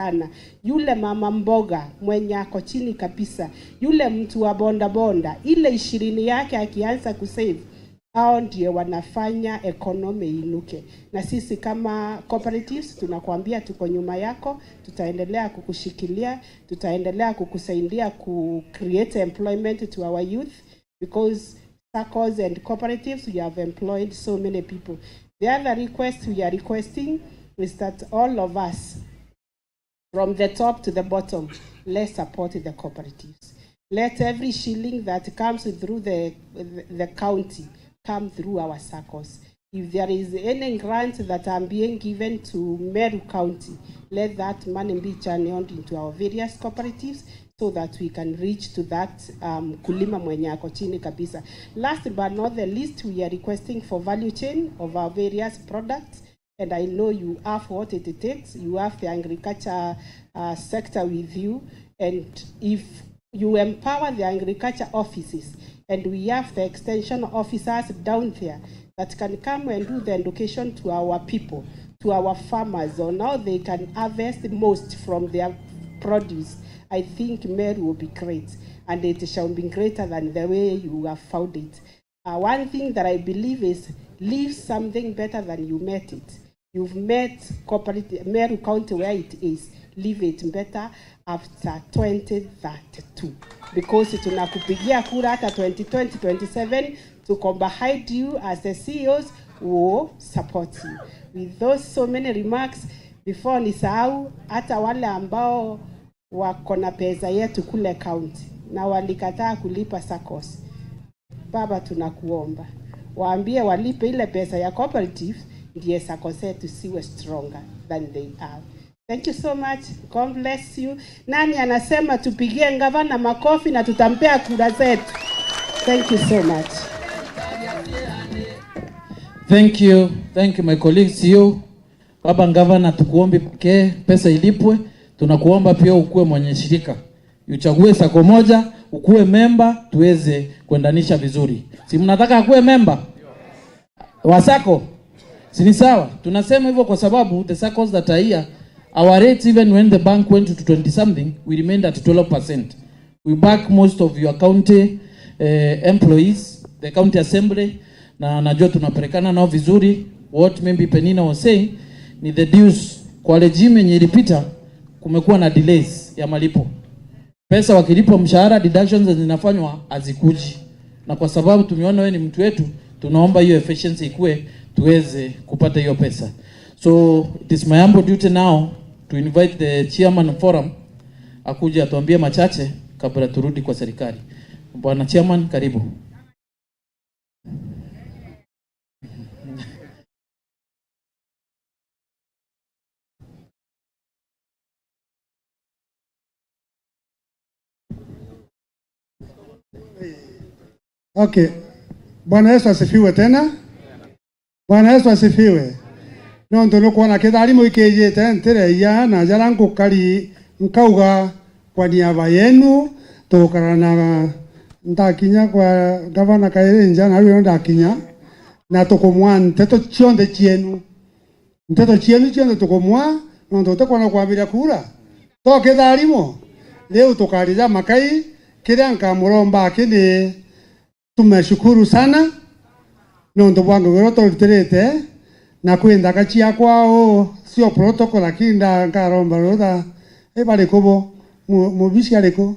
Sana. Yule mama mboga mwenye ako chini kabisa, yule mtu wa bonda bonda, ile 20 yake akianza kusave, hao ndio wanafanya economy inuke. Na sisi kama cooperatives tunakuambia tuko nyuma yako, tutaendelea kukushikilia, tutaendelea kukusaidia ku create employment to our youth, because SACCOs and cooperatives, we have employed so many people. The other request we are requesting is that all of us, from the top to the bottom, let's support the cooperatives. Let every shilling that comes through the county come through our SACCOs. If there is any grant that are being given to Meru County, let that money be channeled into our various cooperatives so that we can reach to that mkulima mwenye ako chini kabisa. Last but not the least, we are requesting for value chain of our various products. And I know you have what it takes. You have the agriculture sector with you. And if you empower the agriculture offices, and we have the extension officers down there that can come and do the education to our people, to our farmers, on how they can harvest most from their produce, I think Meru will be great, and it shall be greater than the way you have found it. One thing that I believe is leave something better than you met it. You've met cooperative Meru County where it is. Leave it better after 2032. Because tunakupigia kura hata 2020-27, tuko behind you as the CEOs who support you. With those so many remarks, before nisahau, hata wale ambao wako na pesa yetu kule county na walikataa kulipa SACCOs, Baba tunakuomba waambie walipe ile pesa ya cooperative, ndiye SACCO zetu siwe stronger than they are. Thank you so much. God bless you. Nani anasema tupigie gavana makofi na tutampea kura zetu? Thank you so much. Thank you. Thank you my colleague CEO. Baba gavana, tukuombe pekee pesa ilipwe. Tunakuomba pia ukuwe mwenye shirika. Uchague SACCO moja, ukuwe member, tuweze kuendanisha vizuri. Si mnataka akuwe member wa SACCO? Si ni sawa? Tunasema hivyo kwa sababu the SACCOs that are here, our rates even when the bank went to 20 something, we remained at 12%. We back most of your county employees, the county assembly, na najua tunapelekana nao vizuri. What maybe Penina was saying ni the dues kwa regime yenye ilipita, kumekuwa na delays ya malipo. Pesa wakilipwa mshahara, deductions zinafanywa hazikuji. Na kwa sababu tumeona wewe ni mtu wetu, tunaomba hiyo efficiency ikue tuweze kupata hiyo pesa. So it is my humble duty now to invite the chairman forum akuje atuambie machache kabla turudi kwa serikali. Bwana chairman, karibu. Okay. Bwana Yesu asifiwe tena. Bwana Yesu asifiwe. No ndono kuona kithari muikijite ntireia na jara ngukari nkauga kwa niaba yenu tukarana ndakinya kwa gavana Kairenja na rĩu ndakinya na tukumwa nteto cionthe cienu nteto cienu cionthe tukumwa no ndote kwambira kura to kitharimo riu tukarija makai kiria nkamuromba akini tumeshukuru sana nondu bwangu gero turutirite na kwindaka ciakwa o sio protocol lakini nda nkaromba rutha bari kubo mubici ariko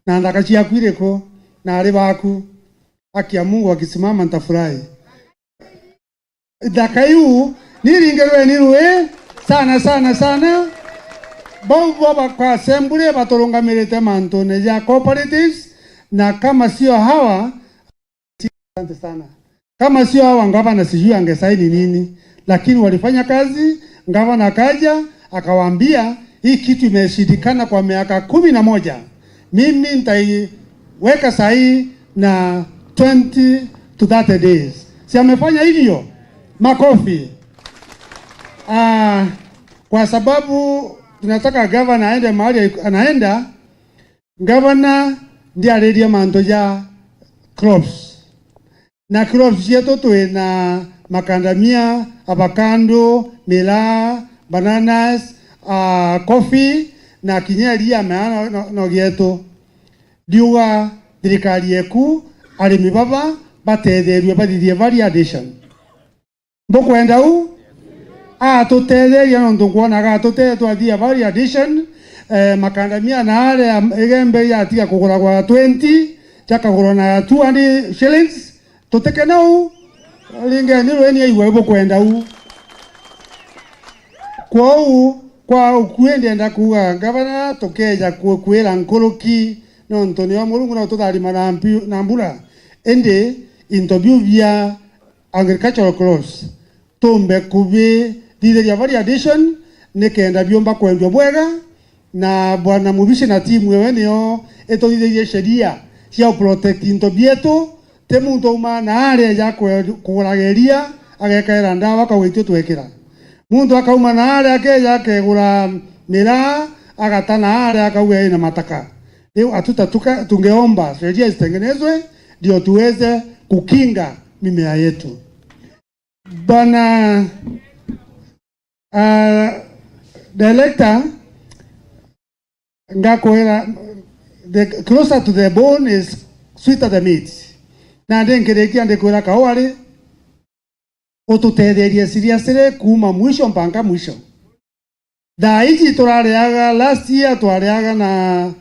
na ndaka ciaku iriko na ari baku akia Mungu akisimama nitafurahi. Ndaka iu niringerwe nirwe sana sana sana bau baba kwa assembly baturungamirite mantu ne ya cooperatives na kama sio hawa asante sana. Kama sio hawa ngavana sijui angesaini nini, lakini walifanya kazi. Ngavana akaja akawaambia hii kitu imeshindikana kwa miaka 11, mimi nitaiweka sahihi na 20 to 30 days. Si amefanya hivyo? Makofi. Kwa sababu tunataka governor aende mahali anaenda. Governor ndiye aliye manto ya crops. Na crops yetu tuwe na makandamia, avocado, miraa, bananas, coffee na kinyeria mea no gietu ndiuga thirikari yeku arimi baba batetherie bathithie value addition mbukwenda u atutetheria nontu nkuonaga atutethia twathia value addition makandamia na aria igembe yatiga kugura gwa 20 chakagurwa na 200 shillings tutekena u linge ni rweni aiwe bukwenda u kwou kwa ukuendenda kuga gavana tukeja kwira nkuruki nontu nio Mulungu no tutharima na mbura indi into biu bia agricultural crops tumbe kubi thitheria value addition nikenda biumba kwendwa bwega na bwana Mubishi na timu wewe nio ituthithirie sheria cia protect into bietu te muntu uma na aria ya kugurageria agekaira ndawa kawitio twekira muntu akauma na aria akeja akegura miraa agatana aria akauga ina mataka. Leo hatutatuka, tungeomba sheria zitengenezwe ndio tuweze kukinga mimea yetu. Bwana director ngakwira the closer to the bone is sweeter the meat. Na ndengerekia ndikwira kaoari ututetherie seriously kuma mwisho mpaka mwisho. Thaa ici turareaga last year twareaga na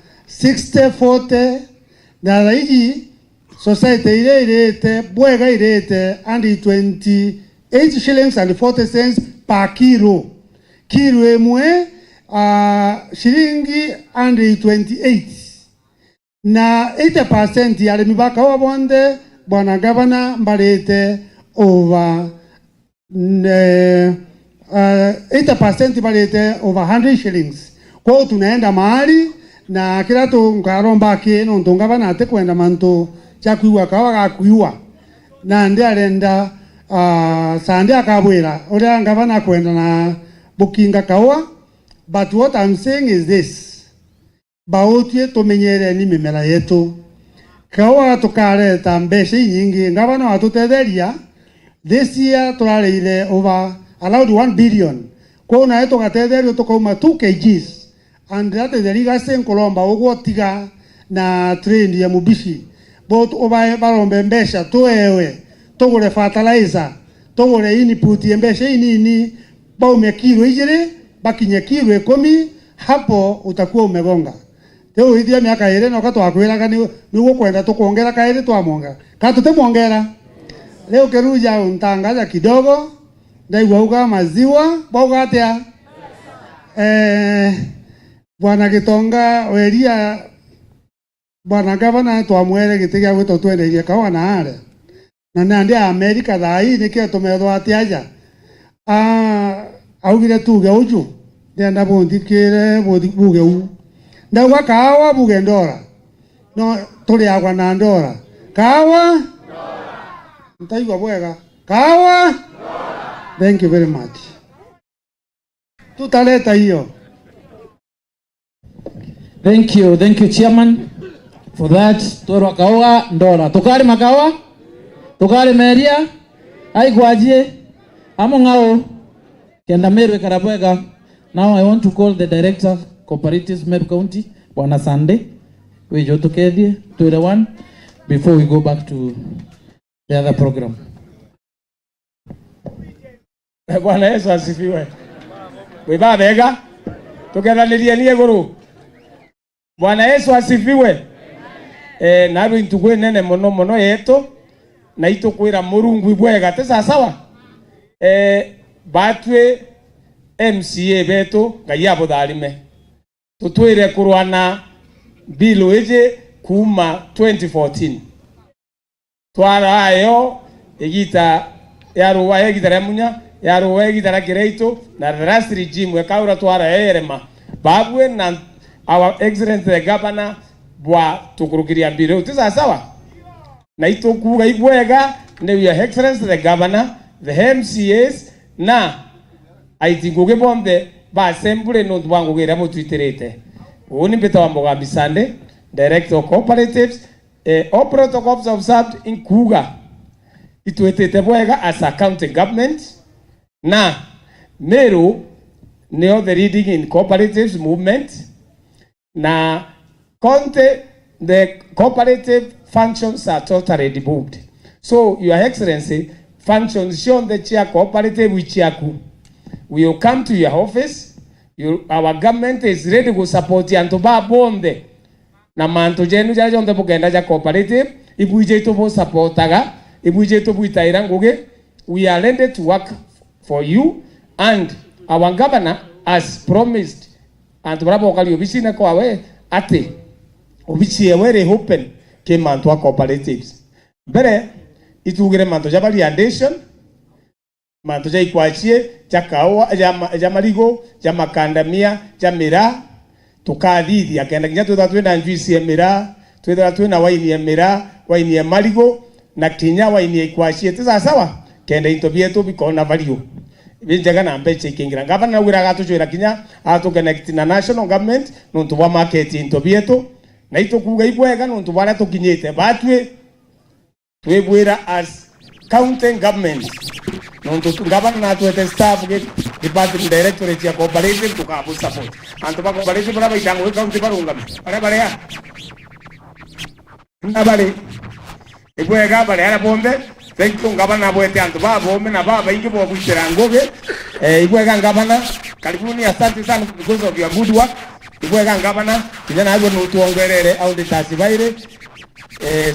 60-40 na thaa ici society ire irete bwega irete and 28 shillings and 40 cents per kilo. Kilo imwe shilingi and 28 na 80% ya arimi ba kawa bonde bwana gavana mbarete over 80% barete over 100 shillings. Kwa tunaenda mahali na kila tu nkaromba ki no ndungavana ate kwenda mantu cha kuiwa kawa gakuiwa na ndi arenda sande akabwira uria ngavana kwenda na bukinga kawa. But what I'm saying is this, baotie tumenyere ni mimera yetu kawa tukareta mbeca nyingi ngavana watutetheria. This year turareire over allowed 1 billion kwa na tugatetherio tukauma 2 kgs and that is the legacy nkulomba uguo tiga na trend ya Mubishi but obae barombe mbeca tuewe tugure fertilizer tugure input ya mbeca inini baume kilo 2 bakinye kilo 10 hapo utakuwa umegonga. Leo ithia miaka ire no katwakwiraga ni gukwenda tukuongera kaire twamwongera ka tutemwongera. Leo keruja untangaza kidogo ndaigua uga maziwa bauga atia bwana Gitonga weria bwana gavana twamwere giti gia gwitwo twenderie kawa na are na nandi Amerika thai nikio tumethwo atiaja augire tuge uju ndenda bunthikire buge u ndauga kawa buge ndora no turiagwa na ndora kawa ntaigua bwega kawa. Thank you very much. Tutaleta hiyo. Thank you chairman for that. Torwa kawa ndora tukari makawa tukari meria aigwajie amo ngao kenda Meru karabwega. Now I want to call the director cooperatives Meru County Bwana Sande wejo tukethie to the one before we go back to the other program. Bwana Yesu asifiwe. Bwe bega tukeranirie nie guru. Bwana Yesu asifiwe. Naru intugwe nene mono mono yetu na itukwira Murungu ibwega te sawa. Batwe MCA betu ngai abutharime. Tutwire kurwana bill ije kuma 2014. Twara ayo igita yaruwa igita remunya yaruwa igita rakireito na the last regime wekaura twara erema babwe na our excellent the governor bwa tukurukiria bill tisa sawa na itukuga ibwega ne your excellence the governor the MCAs na aitinguge bombe ba assembly no twangugira mutwitirite uni mbita wa Mugambi Sande director of cooperatives all protocols observed in Kuga itwetete bwega as a county government na Meru nio the leading in cooperatives movement na county the cooperative functions are totally devolved. So your excellency functions cionthe cia cooperative wichiaku we will come to your office. Our government is ready to support antu ba bonthe na mantu jenu ja jonthe bukenda ja cooperative ibuje to supportaga ibuje to buitaira ngugi. We are ready to work for you and our governor has promised antu bara bokali obicine kwawe ati obici ewere open ke mantu a cooperatives mbere itugire mantu ja validation mantu ja ikwachie ja kawa ja marigo ja makandamia ja mira tukathithia kenda kinya twitha twina juice ya mira twitha twina waini ya mira waini ya marigo na kinya waini ya ikwachie tisa sawa kenda into bietu bikona value binjaga na mbeche ikingira gavana wira gatucwira kinya atu connect na national government nuntu wa market into bietu na itukuga ibwega nuntu baria tukinyite batwe twibwira as county government nuntu gavana na twete staff ge department directorate ya cooperative tukabu support antu ba cooperative bara baitango county barungame bara baria na bari ibwega bari ara bombe. Thank you gavana bwete antu ba bombe na baba ingi bo gwitira ngugi ibwega gavana karibuni asante sana because of your good work ibwega gavana kinya nawe no tuongerere auditors baire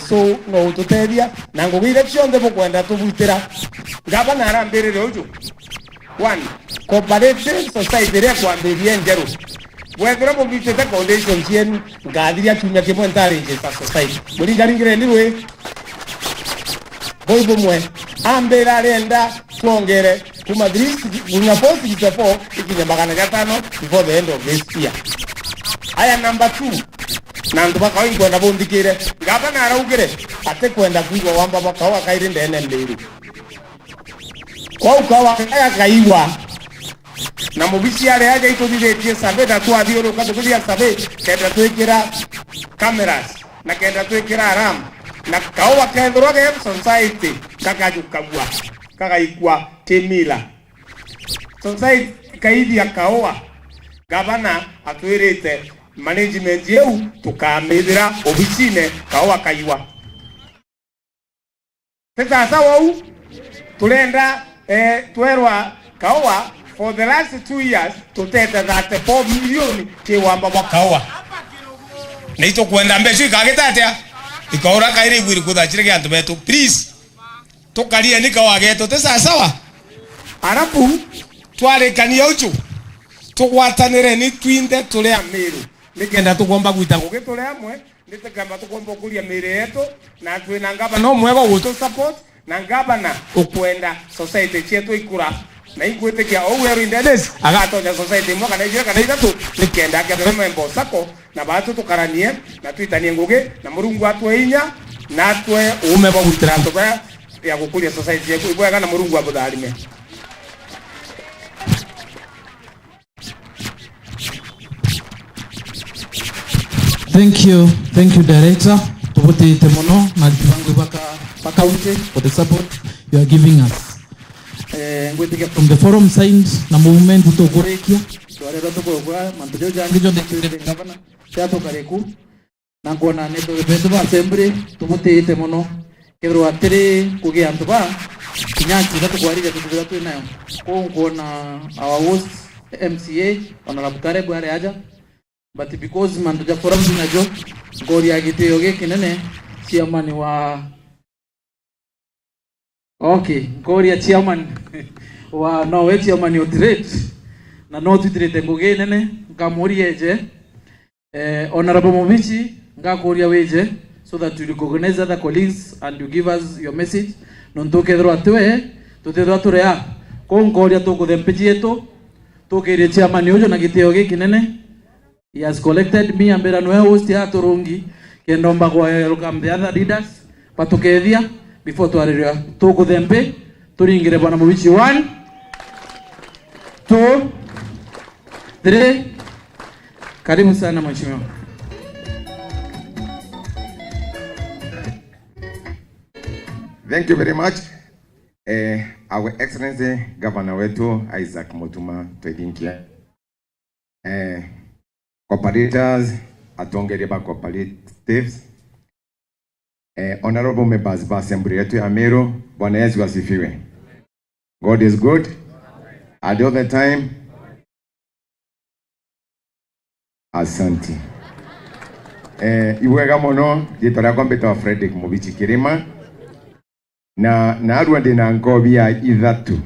so no ututeria na ngugi ire cionthe bukwenda tubwitira gavana arambirire uju one cooperative society ria kwambirie njeru wethera mubitite foundation cienu ngathiria kiumia kimwe ntarĩnjĩta society mũringaringire nĩ rwĩ bumwe ambira arenda tuongere kuma 3 464 ikinya 500 before the end of this year. Aya number 2 na andu bakao inkwenda bundikire gavana araugire ate kwenda kuigwa wamba bakao akaire ndene mbiru kwau kawa aya kaiwa na mubici aria aja ituthithetie survey na twathiuruka tukuthia survey kenda twikira cameras na kenda twikira alarm na kaowa kethirwa ge society kakajukagua kagaikua kimila society kaithia kaowa gavana atwirite management yeu tukamithira obicine kaowa kaiwa sasa wau turenda twerwa kaowa for the last 2 years tutete 34 million kiwamba bwa kaowa na itukwenda mbeca ikagitatia ikaura kaire igwiri kuthachire gia antu betu please tukarie ni kaowa getu ti sawa arabu twarikania uchu tugwatanire ni twinde turi amiru nikenda tugomba gwita ngugi turi amwe nitikamba tugomba kuria miri yetu na twina ngavana omwega gutu support na ngavana ukwenda society cietu ikura na igwitikia ou weru indedes agatonya society imwe kana igire kana ithatu nikenda akethire membo sako na batu tukaranie na twitanie ngugi na murungu atwe inya na atwe ume bwa gwitira antu baya ya gukuria society yetu ibwega na murungu abutharime. Thank you director. Tubutite muno na kiwango baka county for the support you are giving us. Ngwetike from the forum signed na movement tukurekia twarera tukogwa mantujo jangi jonde gavana chato kareku na ngona neto betu ba assembly tubutite muno kebro atiri kugia antu ba kinyanchi gatukwarire tukubira twinayo ko ngona our host MCA honorable Karebu are aja. But because mandu ja forum najo ngori agitio gikinene chairman wa okay ngori ya chairman wa no we chairman yo trade na no tutirite ngugi nene ngamurie je honorable Mubichi ngakuria weje so that you recognize other colleagues and you give us your message nontukethirwa atwe tutithirwa turea ko ngoria tukuthempeji yetu tukirie chairman ujo na gitio gikinene. He has collected me and Beranoe host ya Turungi kendomba kwa welcome the other leaders patukethia before twariria tukuthembe turingire bwana Mubichi 1 2 3. Karibu sana mheshimiwa. Thank you very much. Our Excellency Governor wetu Isaac Mutuma Twedinkia. Cooperators, atongeria ba cooperatives, honorable members ba assembly yetu ya Meru, Bwana Yesu asifiwe. God is good at all the time. Asante. Iwega muno rĩtwa rĩakwa mbĩtagwo Frederick Mubichi Kirima na narua ndĩna ngobi ya ithatu.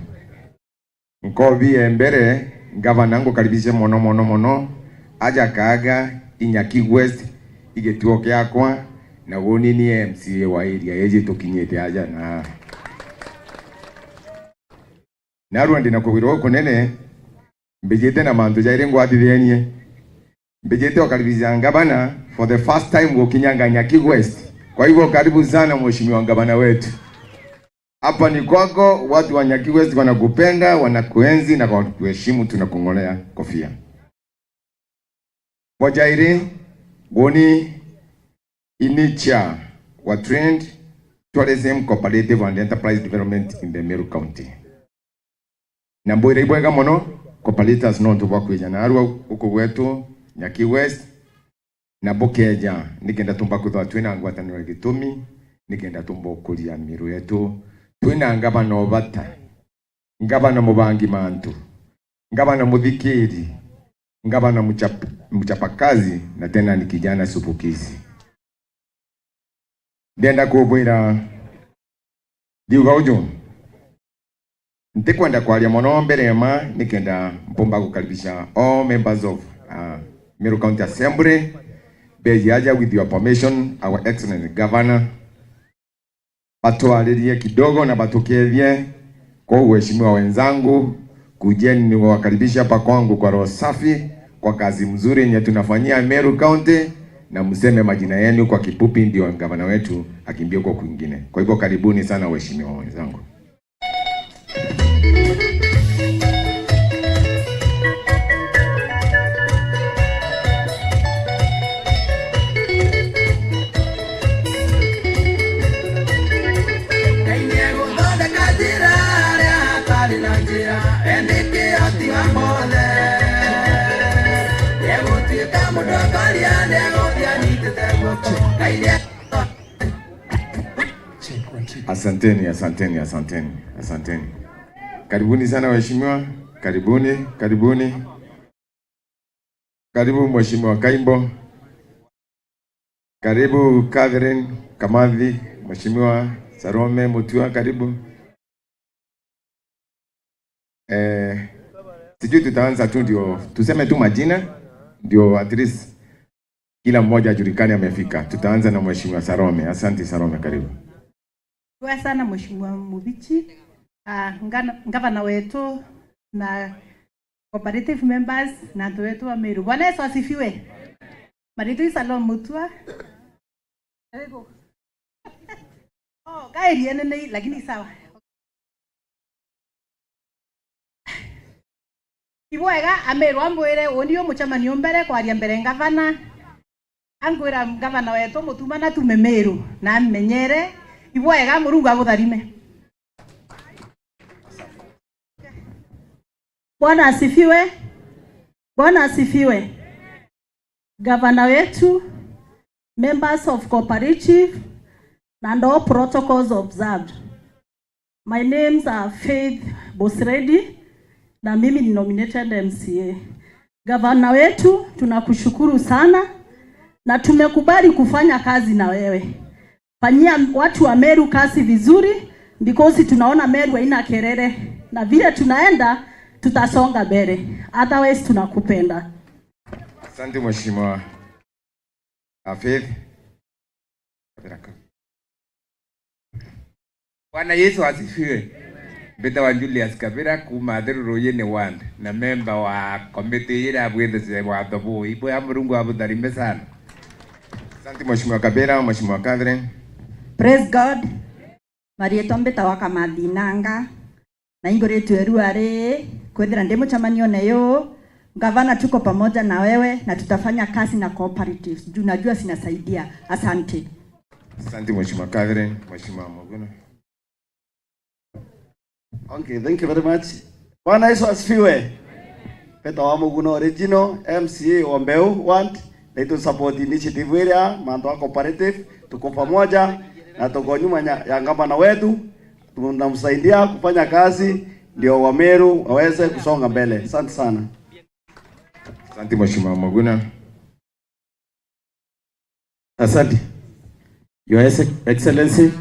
Ngobi ya mbere gavana ngukaribishe mono mono mono aja kaaga Inyaki West igituo kiakwa na woni ni MCA wa area yeje tukinyite aja na narua ndĩna kugwirwo kunene mbijite na mantu jaire ngwatithenie mbijite wakaribisha gavana for the first time gukinyanga Nyaki West. Kwa hivyo karibu sana mheshimiwa gavana wetu. Hapa ni kwako, watu wa Nyaki West wanakupenda, wanakuenzi na kuheshimu, tunakungolea kofia. Wajairi goni inicha wa Trend Tourism Cooperative and Enterprise Development in the Meru County. Na mbwira ibwega mono cooperators no ntubwa kwija na arua uko gwetu Nyaki West na bukeja nikenda tumba kuthwa twina ngwataniro gitumi nikenda tumba kuria miru yetu twina ngabano bata ngabano mubangi mantu ngabano muthikiri ngabano mchapakazi na tena ni kijana supukizi. Ndenda kubwira ndiuga uju ntikwenda kwaria mono mbere ma nikenda mpomba kukaribisha all members of Meru County Assembly. Bejaja, with your permission, our excellent governor batuaririe kidogo na batukethie kwa uheshimiwa wenzangu, kujeni niwakaribisha hapa kwangu kwa roho safi, kwa kazi mzuri yenye tunafanyia Meru County, na mseme majina yenu kwa kipupi ndio gavana wetu akimbie kwa kwingine. Kwa hivyo karibuni sana waheshimiwa wenzangu. Asanteni, asanteni, asanteni, asanteni. Karibuni sana waheshimiwa, karibuni, karibuni. Karibu Mheshimiwa Kaimbo. Karibu Catherine Kamathi, Mheshimiwa Sarome Mutua, karibu. Sijui tutaanza tu ndio tuseme tu majina ndio at least kila mmoja ajulikane amefika. Tutaanza na Mheshimiwa Sarome. Asante Sarome, karibu. Kwa sana Mheshimiwa Mubichi, ngavana wetu na cooperative members na andu wetu wa Meru. Bwana Yesu asifiwe. Maritu Salome Mutua. Karibu. Oh, kairi nene lakini sawa. Ibwega Ameru ambwire onio muchamanio mbere kwaria mbere ngavana. Angwira ngavana wetu mutumana tume Meru na menyere ibwega Murungu agutharime. Bwana asifiwe. Bwana asifiwe. Gavana wetu, members of cooperative, and all protocols observed. My names are Faith Bosredi, na mimi ni nominated MCA. Gavana wetu, tunakushukuru sana na tumekubali kufanya kazi na wewe. Fanyia watu wa Meru kazi vizuri, because tunaona Meru haina kelele na vile tunaenda tutasonga mbele. Otherwise tunakupenda. Asante Mheshimiwa Faith. Bwana Yesu asifiwe. Mbeta wa Julius Kabira kuma Thiruruyi ward na member wa committee ira bwithece wa thobu ibo ya Murungu abutharime sana. Asante Mheshimiwa Kabira. Mheshimiwa Catherine. Praise God. Marieto mbeta wa Kamathinanga na ingoretwe ruare kwethira ndi muchamanio neyo. Gavana, tuko pamoja na wewe na tutafanya kazi na cooperatives. Juu najua sinasaidia. Asante. Asante Mheshimiwa Catherine. Mheshimiwa Moguna. Okay, thank you very much. Bwana Yesu asifiwe. Peter wa Muguno original MCA wa Mbeu want na itu support initiative area manto wa cooperative, tuko pamoja na tuko nyuma ya gavana wetu, tunamsaidia kufanya kazi ndio Wameru waweze kusonga mbele. Asante sana. Asante Mheshimiwa Muguna. Asante. Your Excellency,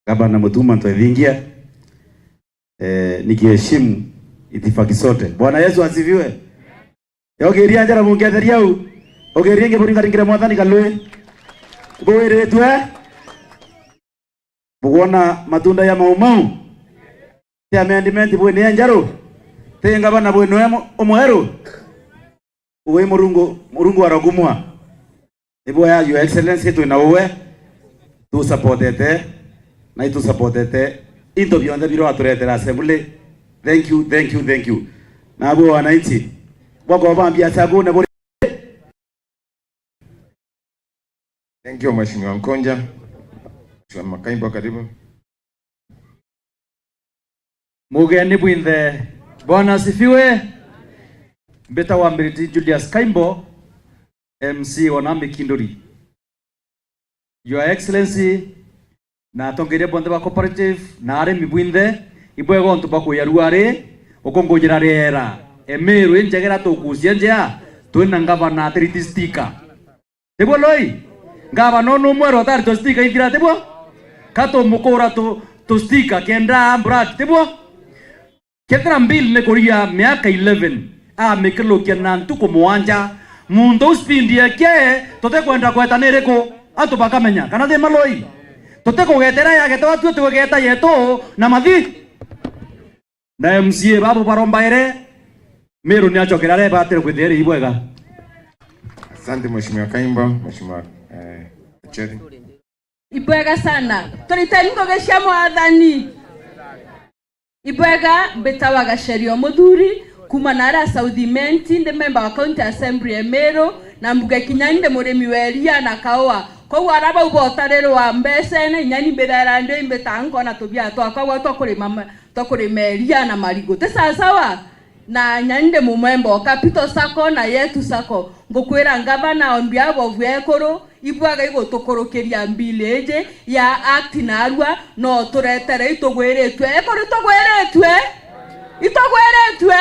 Gavana Mutuma Ntwethingia, nikiheshimu itifaki sote. Bwana Yesu asifiwe. Yogeria njara mungetheria u. Ogeria nge buringa ringire mwathani kalwe. Bwiritwe. Bugona matunda ya maumau. Ti amendment bwe ni njaru. Ti ngabana bwe no omuheru. Uwe murungu murungu aragumwa. Ibo ya Your Excellency twina uwe tu supportete na itu supportete into bionthe biro aturetera assembly. Thank you, thank you, thank you. Na abo wananchi wako bambia chagu na bori. Thank you Mheshimiwa Nkonja. Mheshimiwa Makaimbo karibu. Mugeni bwinthe. Bwana asifiwe. Mbeta wa Mbiriti Julius Kaimbo, MC wa Nambi Kinduri. Your Excellency, na atongeria bonthe ba cooperative na arimi bwinthe ibwego ntu bakuya ruare ukongojera rera emiru injegera tukucia njea twina ngavana atiriti stika tibwo loi ngavana no mwero atari to stika ithira tibwo kato mukura tu stika kenda ambrat tibwo kethira mbili ne kuria miaka 11 a mikilukia na ntuku mwanja mundu uspindie ke totekwenda kweta niriku antu bakamenya kana thi maloi totekũgetera yagete watue twegeta yetu na mathi na MCA babu barombaire Meru ni achokera re batire kwithere ibwega. Asante Mheshimiwa Kaimbo. Mheshimiwa Cheri. Ibwega sana turitani ngoge cia mwathani ibwega mbetawaga Sherio Muthuri kuma nara South Menti ndi member wa County Assembly ya Meru na mbuge kinyani ndi murimi weria na kaoa koguo araba ubotarĩrwa mbeca na inyani mbithera ndio imbita nkona tubia twakwa gwa twakurima twakurima na marigo te sawa na nyande mumembo Capital Sacco na Yetu Sacco ngukwira ngavana on behalf of Ekuru ibwaga igutukurukiria mbili eje ya act na arua no turetere itugwiritwe Ekuru itugwiritwe itugwiritwe.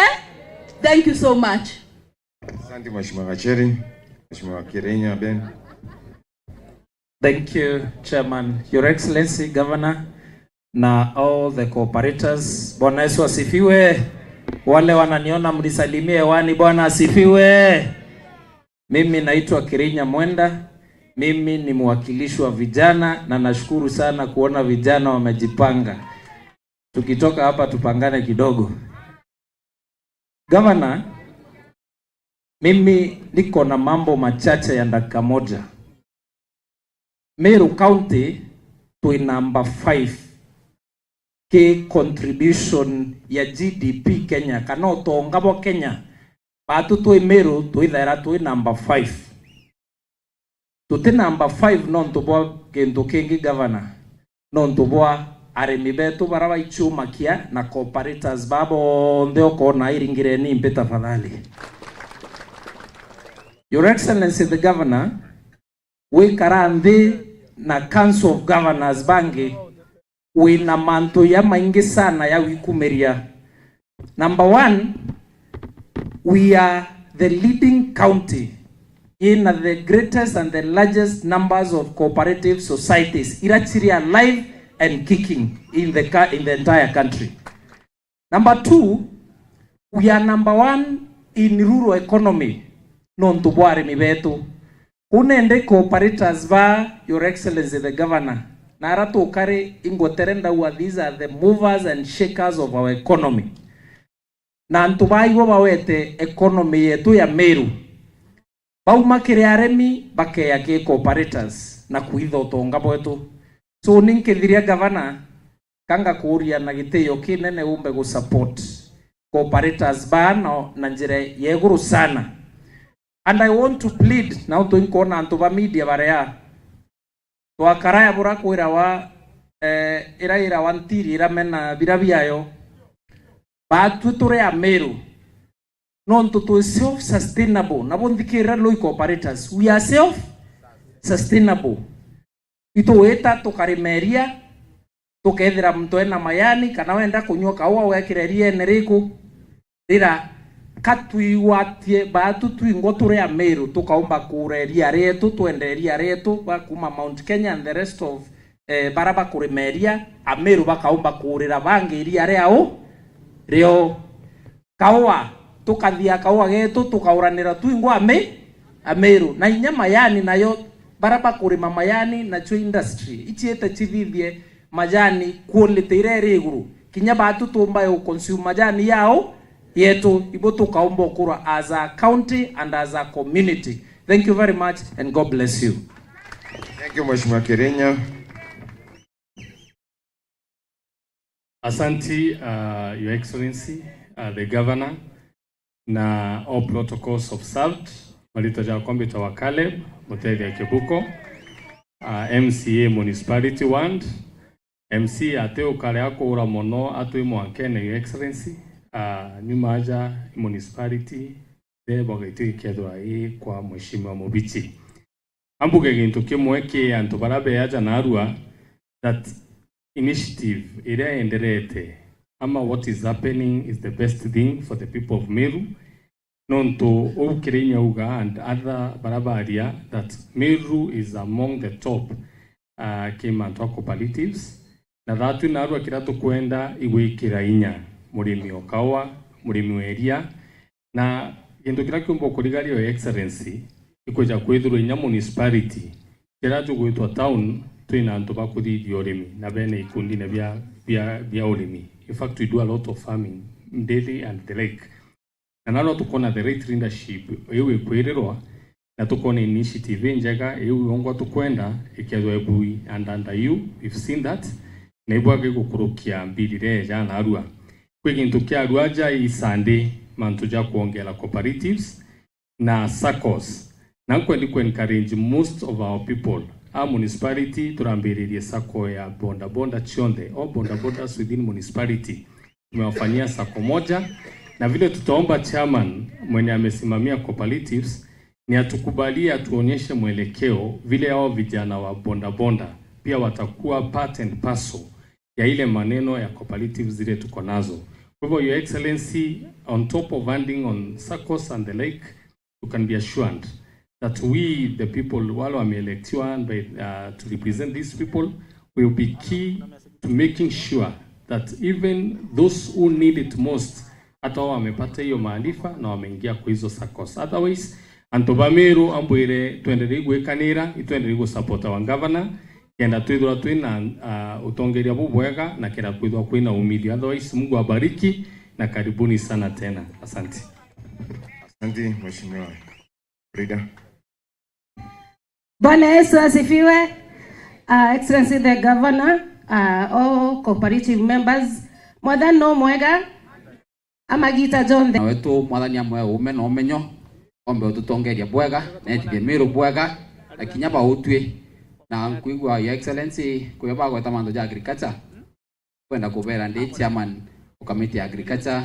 Thank you so much. Asante Mheshimiwa Gacheri. Mheshimiwa Kirenya Ben. Thank you, Chairman. Your Excellency, Governor, na all the cooperators. Bwana Yesu asifiwe. Wale wananiona mnisalimie hewani, Bwana asifiwe. Mimi naitwa Kirinya Mwenda. Mimi ni mwakilishi wa vijana na nashukuru sana kuona vijana wamejipanga. Tukitoka hapa tupangane kidogo. Governor, mimi niko na mambo machache ya dakika moja. Meru County to number 5 ke contribution ya GDP Kenya kana utonga bwa Kenya batu twi Meru twithera twi number 5 tuti number 5 no ntubwa kintu kingi governor no ntubwa arimi betu bara baichumakia na cooperators babo nde okona iringire ni mpe tafadhali. Your Excellency the Governor, wikara nthi na Council of Governors bangi wina mantu ya maingi sana ya wikumiria. Number 1, we are the leading county in the greatest and the largest numbers of cooperative societies irachiri alive and kicking in the entire country. Number 2, we are number 1 in rural economy nontu bwa arimi betu. Unende cooperators ba Your Excellency the Governor na aratukari ingoterenda wa these are the movers and shakers of our economy. Na antu baibo bawete economy yetu ya Meru baumakire aremi bakeya ke cooperators na kuitha utonga bwetu. So ninkithiria Governor kanga kuuria na gitio kinene umbe go support cooperators bano na njira yeguru sana. And I want to plead now to inkona antu ba media barea twakaraya bura kwira wa ira ira wantiri ira mena bira biayo batu ture Ameru Nontu tu self sustainable nabo nthikira low cooperators, we are self sustainable. Ituwita tukarimeria tukethira mtu ena mayani kana wenda kunywa kaua wekire riene riku rira katwiwatie batu twingo turi Ameru tukaumba kureria retu twenderia retu ba kuma Mount Kenya and the rest of bara bakurimeria Ameru bakaumba kurira bangi iria riao rio kaua tukathia kaua getu tukauranira twingo Ameru na inya mayani nayo bara bakurima mayani na chu industry ichiete chithithie majani quality ire ri iguru kinya batu tumba yo consume majani yao yetu ibo tukaomba kura as a county and as a community. Thank you very much and God bless you. Thank you, Mheshimiwa Kirenya. Asanti, Your Excellency, the Governor, na all protocols observed. Malito Jakombi Tawa Caleb, Mutethia Kibuko, MCA Municipality Ward, MC Ateo Kaleako Ura Mono, Atui Mwankene, Your Excellency, nyuma aja municipality, de bagaiti kedwa i kwa Mheshimiwa Mubichi. Ambuge gintu kimwe ki antu barabe aja na arua that initiative ira enderete ama what is happening is the best thing for the people of Meru. Nonto ukirinya uga and other barabaria that Meru is among the top kimantu cooperatives na dhatu na arua kiratu kwenda igwikira inya murimi okawa murimi weria na gintu kira kiumbo kurigario Excellency ikweja kwithirwo inya municipality kira tugwitwa town twina antu bakuthithia urimi na bene ikundi na bia urimi. In fact, we do a lot of farming daily and the lake. Na nalo tukona the right leadership iwe kwirirwa na tukona initiative njega iwe ongwa tukwenda ikiathwa ebui and under you we've seen that na ibwage gukurukia mbirire jana arua kwi gintu kia arua ja isande mantu ja kuongela cooperatives na SACCOs na nkwendi ku encourage most of our people our municipality turambiririe SACCO ya bonda bonda chionde all bonda bondas within municipality tumewafanyia SACCO moja. Na vile tutaomba chairman mwenye amesimamia cooperatives ni atukubalie atuonyeshe mwelekeo vile hao vijana wa bonda bonda pia watakuwa part and parcel ya ile maneno ya cooperatives zile tuko nazo. Kwa hivyo Your Excellency, on top of funding on SACCOs and the like, you can be assured that we the people wale wameelectiwa by to represent these people will be key to making sure that even those who need it most hata wao wamepata hiyo maarifa na wameingia kwa hizo SACCOs. Otherwise antu ba Meru ambwire twendelee gwikanira itwendelee gusupport wa governor kenda twithira twina utongeria bubwega na kenda kwithwa kwina umithio. Otherwise Mungu abariki na karibuni sana tena. Asante. Asante Mheshimiwa Frida. Bwana Yesu asifiwe. Excellency the Governor, all cooperative members, mwathani no mwega amagita John na wetu mwathani amwe ume na umenyo ombe ututongeria bwega netithie Meru bwega na kinya bautwi na nkuigua Your Excellency kuya bagweta mandu ja agriculture kwenda kubera ndi chairman wa committee ya agriculture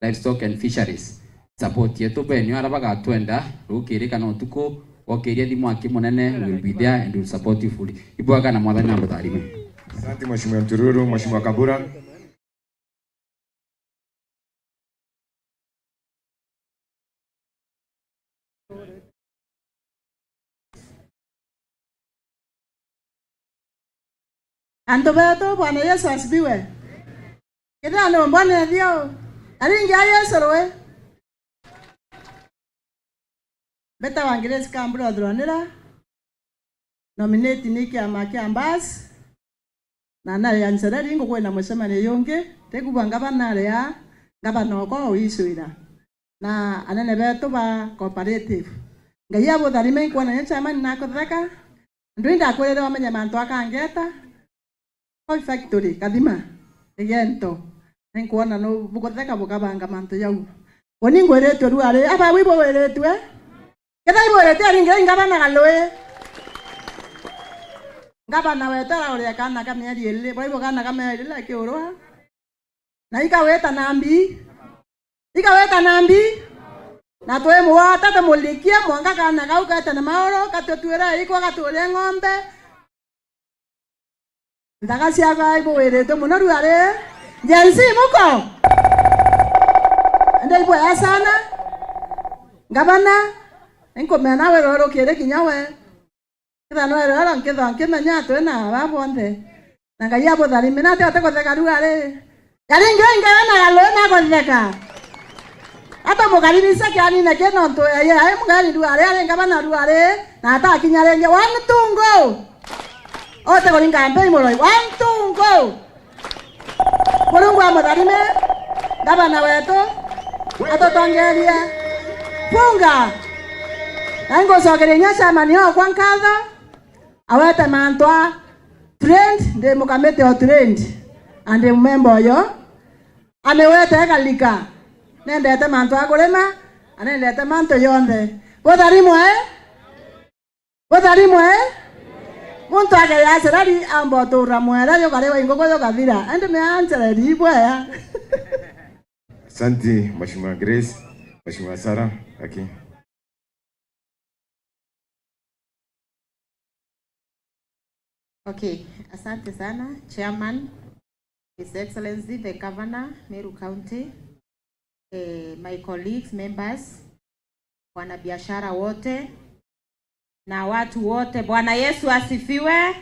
livestock and fisheries support yetu benyu ara bagatwenda rukiri kana utuku wakiria thimu aki munene will be there and will support you fully. Ibwaga na mwathani amutharime. Asante Mheshimiwa Mtururu. Mheshimiwa Kabura. Andu beto Bwana Yesu asifiwe. Kida no mbona ndio aringia Yesu roe. Beta wangiresi kambura dronera. Nominate ni kiama kia ambas. Na na ya nsereri ngo kwena mucemani yungi tekubwa ngabana ya ngabana ko wisuira. Na anene beto ba cooperative. Ngai abutharime kwona chairman na kutheka. Ndu ndakwirire wamenye mantu akangeta. Coffee factory kathima egento nkuona no bugotheka bukabanga mantu yau oni ngweretwe ruare aba wibo weretwe ketha iboretwe aringira ngabana galoe ngabana wetera uria kana ka mieri iri baibo kana ka mieri iri akiurwa na ikaweta nambi Na twe muwata tumulikie mwanga kana kau kete na maoro katutwira ikwa gaturia ng'ombe ndaga ciakwa ibuwirite muno ruare Gen Z muko ndio iboya sana gavana nkomena we roro kire kinya we kitha no roro nkitha nkimenya twina babonthe na ngai abutharime na ate gotheka ruare yari ngenga na galo na gotheka ata mukaribisa kyani na keno nto ya ai mugari ruare ari gavana ruare na ata kinya renge one two go ote goringa mbe imoroi 1 2 go Mulungu amutharime gavana wetu atutongerie funga na ngucokeria inya chairman wakwa nkatho awete mantwa trend ndi mukamiti o trend and member oyo amiwete ekalika nendete mantu akurima anendete mantu yonthe butharimwe butharimwe muntu ageya cerari amba utura mwera yukariwa ingoko yukathira andi meancereri ibwea. Asante Mheshimiwa Grace, Mheshimiwa Sara, okay. Okay, asante sana Chairman, His Excellency the Governor, Meru County, my colleagues, members, wanabiashara wote na watu wote. Bwana Yesu asifiwe.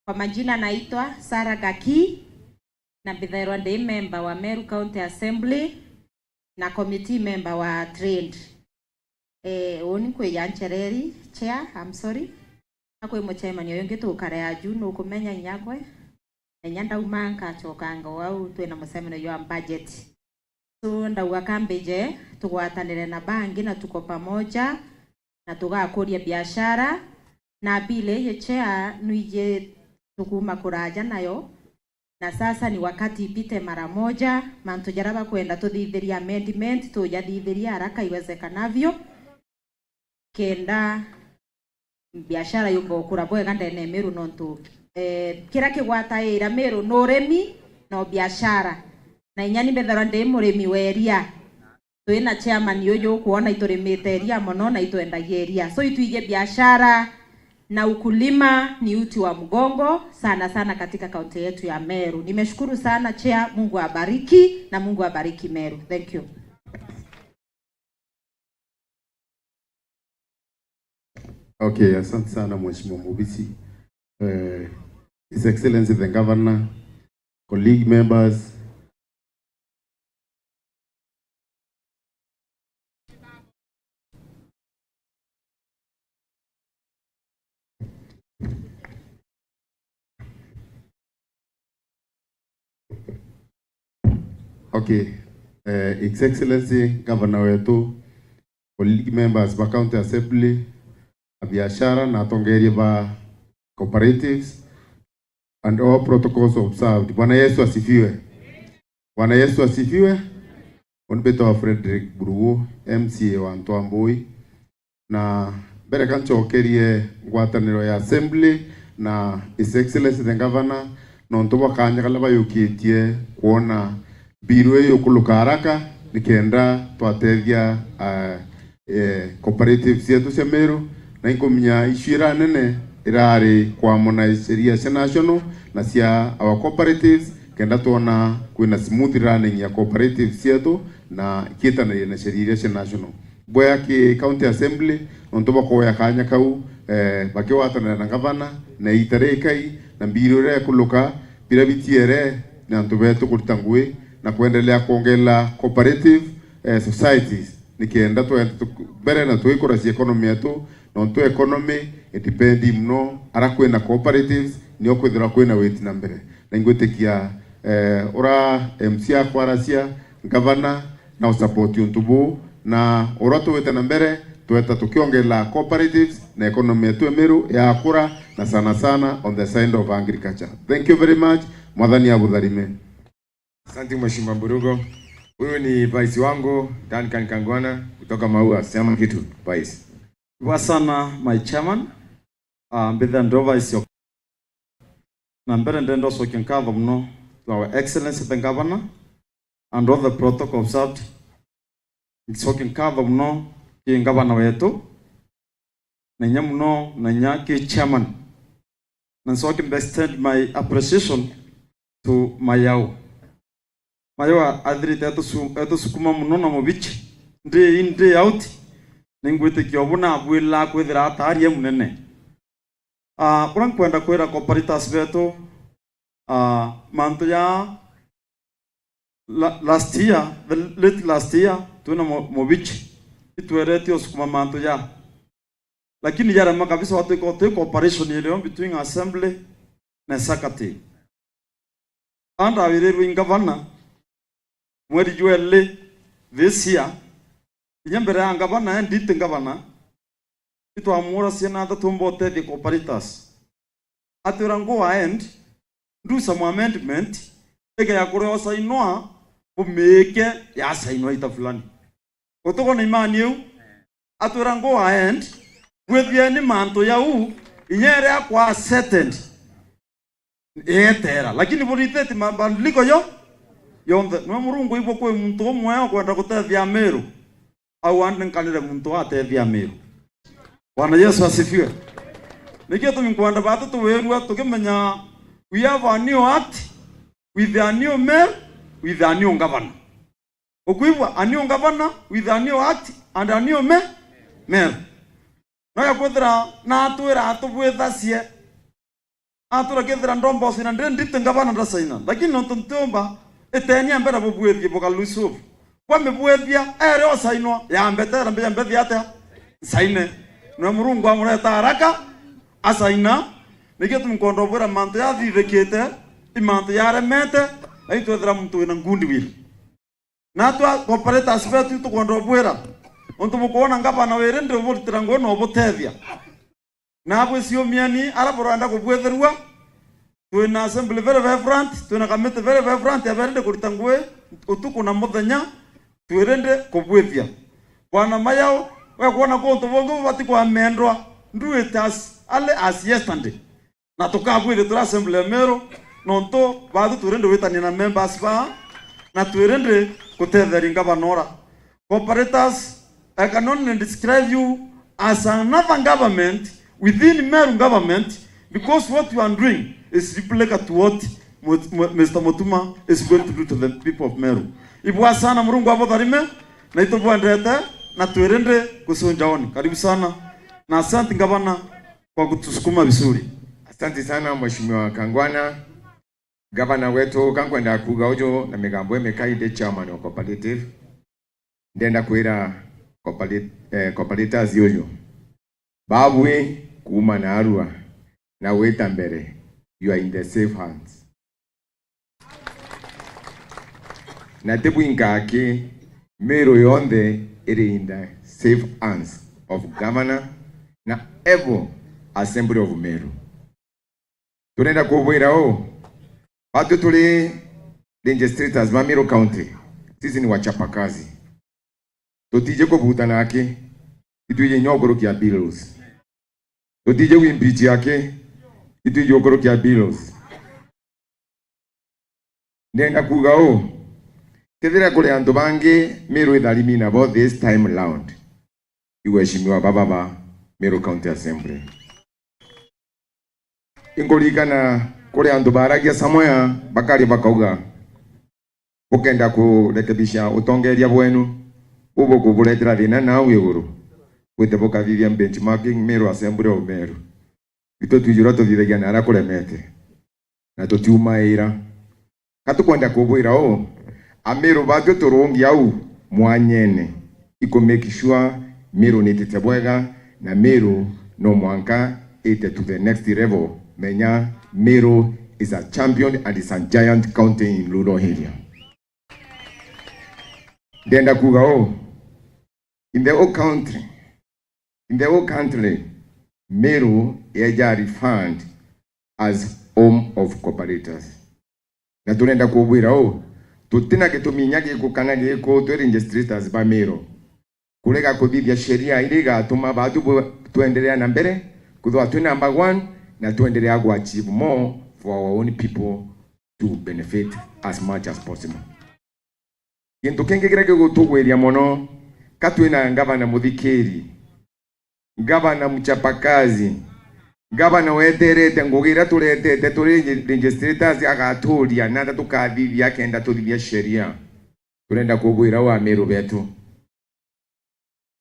Kwa majina naitwa Sara Gaki na mbithairwa ndi member wa Meru County Assembly na committee member wa trade. Oni kwiyanchereri chair, I'm sorry. Akwe mo chairman yoyo ngitukara ya juu nukumenya nyakwe na ndauma nkachokanga wau twina musemeno yo budget. So ndauga kambije tugwatanire na bangi na tuko pamoja na tugakuria biashara na bile ye chair nuije tukuma kuraja nayo na sasa ni wakati ipite mara moja mantu jaraba kwenda tuthithiria amendment tujathithiria haraka iwezekanavyo kenda biashara yumbo kura bwega ndene Meru nontu kira kigwata ira Meru no urimi no biashara na inyani mbethara ndi murimi weria twina chairman yuyu kuona iturimite eria mono na itwendagia eria so ituige biashara na ukulima ni uti wa mgongo sana sana katika kaunti yetu ya Meru. Nimeshukuru sana chair, Mungu abariki na Mungu abariki Meru. Thank you. Okay, asante sana Mheshimiwa Mubisi. His Excellency the Governor, colleague members, okay, His Excellency Governor wetu, colleague members ba County Assembly, biashara na atongeria ba cooperatives and all protocols observed. Bwana Yesu asifiwe. Bwana Yesu asifiwe. Onbeto wa Frederick Buruo, MCA wa Ntwambui, na mbere kancokerie ngwataniro ya Assembly na His Excellency the Governor nontu bakanya kala bayukitie kuona biru eyo kuluka haraka nikenda twatethia cooperatives yetu cia Meru na inkumenya issue ira nene irari kwamona sheria cia national na cia our cooperatives kenda tuona kwina smooth running ya cooperatives yetu na kietanaria na sheria cia national boya ki county assembly nontu bakoya kanya kau bakiwatanira na governor na itare kai na mbiru ira kuluka bira bitiere na ntu betu kuruta ngui na kuendelea kuongela cooperative societies nikienda mbere na twikura ci economy yetu nontu economy itipendi muno ara kwina cooperatives nio kwithira kwina witi na mbere na ingwitikia ura MC akwaracia governor na support untubu na ura tuwite na mbere tuweta tukiongela cooperatives na economy yetu Meru ya akura na sana sana on the side of agriculture. Thank you very much. Mwathani abutharime. Asante Mheshimiwa Mburugo. Huyu ni vice wangu Duncan Kangwana kutoka Maua. Sema kitu vice. Wasana my chairman. Mbitha ndo vice na mbere ndendo so kinkatho muno to our excellency the governor and all the protocol observed. Nsoki nkatho muno ki ngavana wetu na inya muno na inya ki chairman. Na nsoki extend my appreciation to Mayao. Mayao athirite atusukuma muno na mubichi ndi in day out ningwitikia obuna bwila kwithira ataria munene. Uria nkwenda kwira cooperators betu mantu ya last year, the late last year twina mubichi itwerete usukuma mantu ya, lakini yarema kabisa watu iko cooperation ile between assembly na executive. Anda wirirwe ngavana mweri juele this year inya mbere ya ngavana ndite ngavana itwamura ciana tatumbote the cooperators atwira ngo end do some amendment ege ya kurewa sainwa bumeke ya sainwa ita fulani utoko na imani eu atwira ngo end gwethia ni manto yau inyere akwa settled etera lakini buritete mabadiliko yo yonthe no murungu ibo kwe muntu omwe kwenda gutethia Meru au ande nkanire muntu atethia Meru. Bwana Yesu asifiwe. Nikio tumikwenda batu tuwerua tukimenya we have a new act with a new mayor with a new governor. Ukuibwa a new governor with a new act and a new mayor. No ya kwethira na atwira atubwethacie atura kethira ndombo sina ndite ngavana ndasaina lakini no tuntumba etenia mbere bubwethie bukalusufu kwa mibwethia ere osainwa ya mbetera mbe mbethi atia saine no murungu amureta haraka asaina nikio tumkondo bwira mantu yathithikite imantu yaremete na itwethera muntu wina ngundi wili na twa cooperators betu tukondo bwira untu mukuona ngavana wiri ndi uburitira ngo no butethia na bwicio miani araboranda kubwetherua twina assembly very vibrant twina committee very vibrant aberende kurita ngwe utuku na muthenya twirende kubwethia bwana Mayao we kuona kuntu bongo bati kwa mendwa do it as ale as yesterday na tukabwithe tura assembly Meru nonto bathu twirende witania na members ba na twirende kutetheria ngavanora. Cooperators, I can only describe you as another government within Meru government, because what you are doing is replica to what Mr. Mutuma is going to do to the people of Meru. Ibwa sana murungu abotharime na itubwendete na twirinde kusunjaoni. Karibu sana na asante gavana kwa kutusukuma vizuri. Asante sana Mheshimiwa Kangwana. Gavana wetu kankwenda kuga ujo na migambo emekaide chairman wa cooperative ndenda kwira cooperators yoyo babwe kuma na Arua na weta mbere, you are in the safe hands. Na tebu ingake Meru yonthe iri in the safe hands of governor na evo assembly of Meru. Tunaenda kubwira o watu tuli legislators ba Meru County, sisi ni wachapakazi. Tutije kubuta nake ituje nyogoro kia bills. Tutije kuimpeach yake ituje nyogoro kia bills. Nenda kuga o kethira kule andu bangi Meru itharimi nabo this time round. Iweshimiwa baba ba Meru County Assembly. Ingorikana kule andu baragia samoya bakari bakauga ukenda kurekebisha utongeria bwenu ubo kuburetera thina na iguru gwite bukathithia benchmarking Meru Assembly of Meru ito twijura tuthithagia na aria kuremete na tutiuma ira katukwenda kubwira o Ameru batwe turungi au mwanyene iko make sure Meru nitete bwega na Meru no mwanka ite to the next level. Menya Meru is a champion and is a giant county in rural area. Ndenda kuga o in the whole country, Meru eja referred as home of cooperators. Na tunenda kubwira o tutina gituminya giku kana giku twe registrators ba Meru kurega kuthithia sheria iria igatuma batu tuendelea na mbere kuthwa twi number 1 na tuendelea ku achieve more for our own people to benefit as much as possible. Kintu kingi kiria gigutugwiria muno Katwina ngavana muthikiri, ngavana mchapakazi, ngavana weterete ngugira turetete turi registrators agaturia na tukathithia kenda tuthithia sheria. Turenda kubwira wa Meru betu.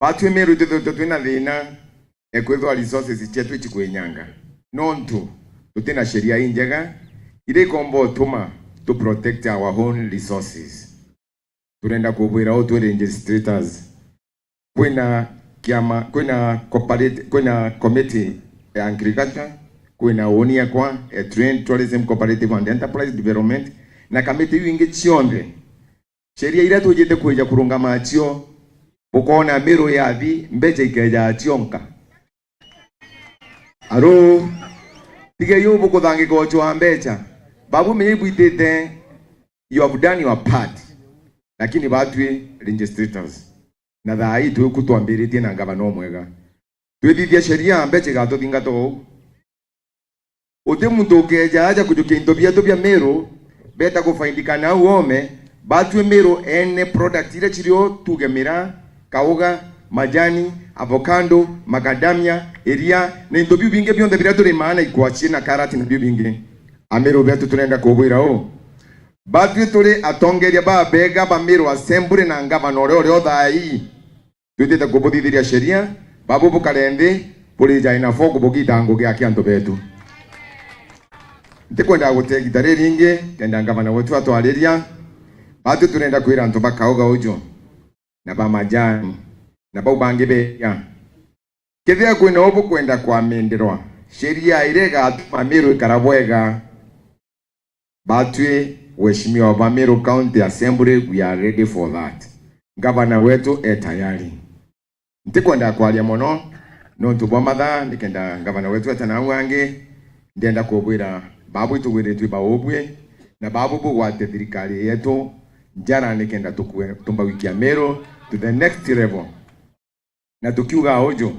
Batwe Meru twina thina ekwithwa resources chetu ichikwinyanga. Nontu tutina sheria injega ire kombo tuma to protect our own resources. Turenda kubwira o turi registrators. Kwina kiama, kwina cooperative, kwina committee ya agriculture, kwina onia kwa a trade tourism cooperative and enterprise development na committee wingi chionthe. Sheria ira tujite kuja kurunga machio ukona Meru yathi mbeca ikeja chionka. Aro tige yo bukuthangika ocho wa mbeca babu menye buitete you have done your part, lakini batwi registrators na thaa hii twikutwambiritie na ngavana mwega twithithia sheria mbeca igatuthinga tou uti muntu ukeja aja kujukia into bietu bia Meru beta kufaindikana uome batwe Meru ene product ile chirio tugemira kauga majani avocado macadamia eria na into biu binge bionthe biria turi maana ikwachi na karati na biu binge Ameru betu turenda kubwira o batwe turi atongeria ba bega ba Meru assembly na ngavana uria uria thai twitite kubuthithiria sheria babu bukarende buri jaina foko bugita ngugi akia antu betu ntikwenda gutegita riringi kenda ngavana wetu atwariria batu turenda kwira antu bakauga ujo na ba majani na bau bangi beya kethia kwina ubu kwenda kwa menderwa sheria irega atuma Meru ikarabwega batwe weshimiwa ba Meru County Assembly, we are ready for that. Gavana wetu e tayari ntikwenda kwaria mono no ntubwa mathaa nikenda gavana wetu atana wange ndenda kubwira babu itugwiritwe baubwe na babu bugwate thirikari yetu njara nikenda tukue tumba wiki ya Meru to the next level na tukiuga ojo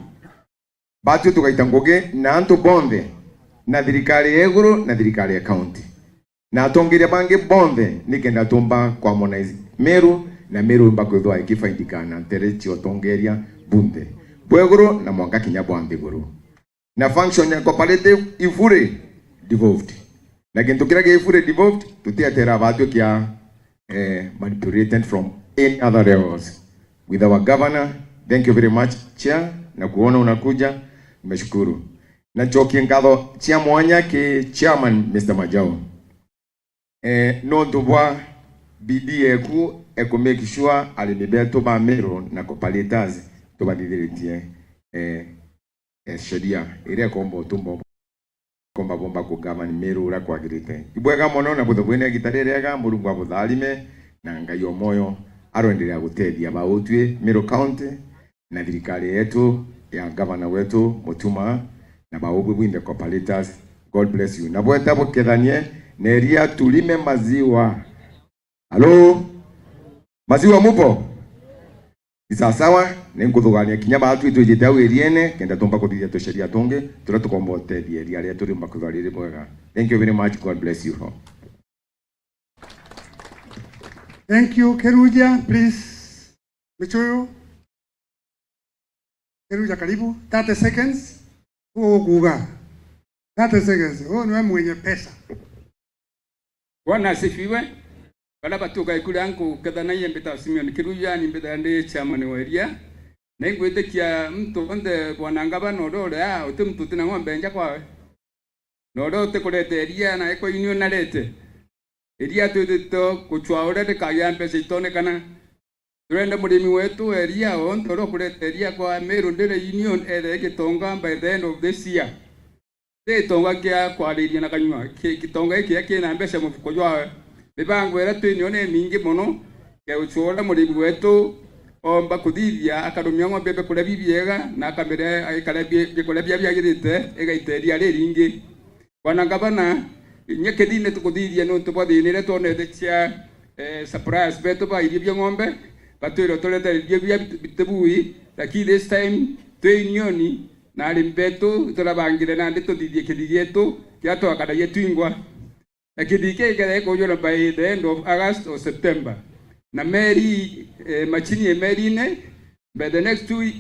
batu tukaita ngugi na antu bonthe na thirikari ya iguru na thirikari ya county na atongeria bangi bonthe nikenda tumba kwa harmonize Meru na Meru mba kwithwa ikifaidikana ntere chiotongeria bunthe bweguru na mwanka kinya bwa nthiguru na function ya cooperative ifure devolved na kintu kiria gia ifure devolved tutiatera batu kia manipulated from any other levels. With our governor, thank you very much chair, na kuona unakuja nimeshukuru. Na choki ngatho chia mwanya ki chairman Mr. Majao no ndubwa bidii eku eku make sure alimi betu ba Meru na cooperators tubathithiritie sheria iria kombo tumbo komba bomba kugavana Meru ura kwagirite ibwega mono na butho bwene gitarerega Murungu abutharime na Ngai omoyo aroendelea gutethia bautwe Meru County na thirikari yetu ya governor wetu Mutuma na baubwe bwinde cooperators. God bless you. Na bweta bukethanie neria tulime maziwa. Halo, maziwa mupo isasawa nenkuthugania kinya batu itwijite au eriene kenda tumba kuthithia tusheria tungi turia tukomba uteithia eria ria turi mba kuthwa riri mwega. Thank you very much. God bless you all. Thank you Keruja, please. Michuyu. Keruja karibu 30 seconds. Huo kuga 30 seconds. Huo ni mwenye pesa. Bwana asifiwe. Bala batuka ikuri angu kethana yembeta Simeon Kiruja ni mbeta ndi chairman wa area na ingwitikia mtu onde bwana ngabana urore a uti mtu tina ng'ombe nja kwawe na uria utikurete area na eko union narete area twithito kuchwa uria ndikagia mbeca itonekana turenda murimi wetu area onde uria ukurete area kwa Meru ndire union ethe gitonga by the end of this year gitonga kia kwariria na kanyua gitonga giki kina mbeca mufuko jwawe mibango ira twinio ni mingi muno geuchora murimi wetu omba kuthithia akarumia ng'ombe bikuria bibiega na akamire agikare bikuria bia biagirite igaiteria riringi bwana gavana inye kithine tukuthithia nuntu bwa thinire twonete cia surprise betu ba irio bia ng'ombe batwirwo turete irio bia bitibui lakini this time twi unioni na arimi betu turabangire nandi tuthithie kithi gietu kia twakanagia twingwa na kithi giki gĩkũiyũra by the end of August or September na meri machini e meri-inĩ By the next 2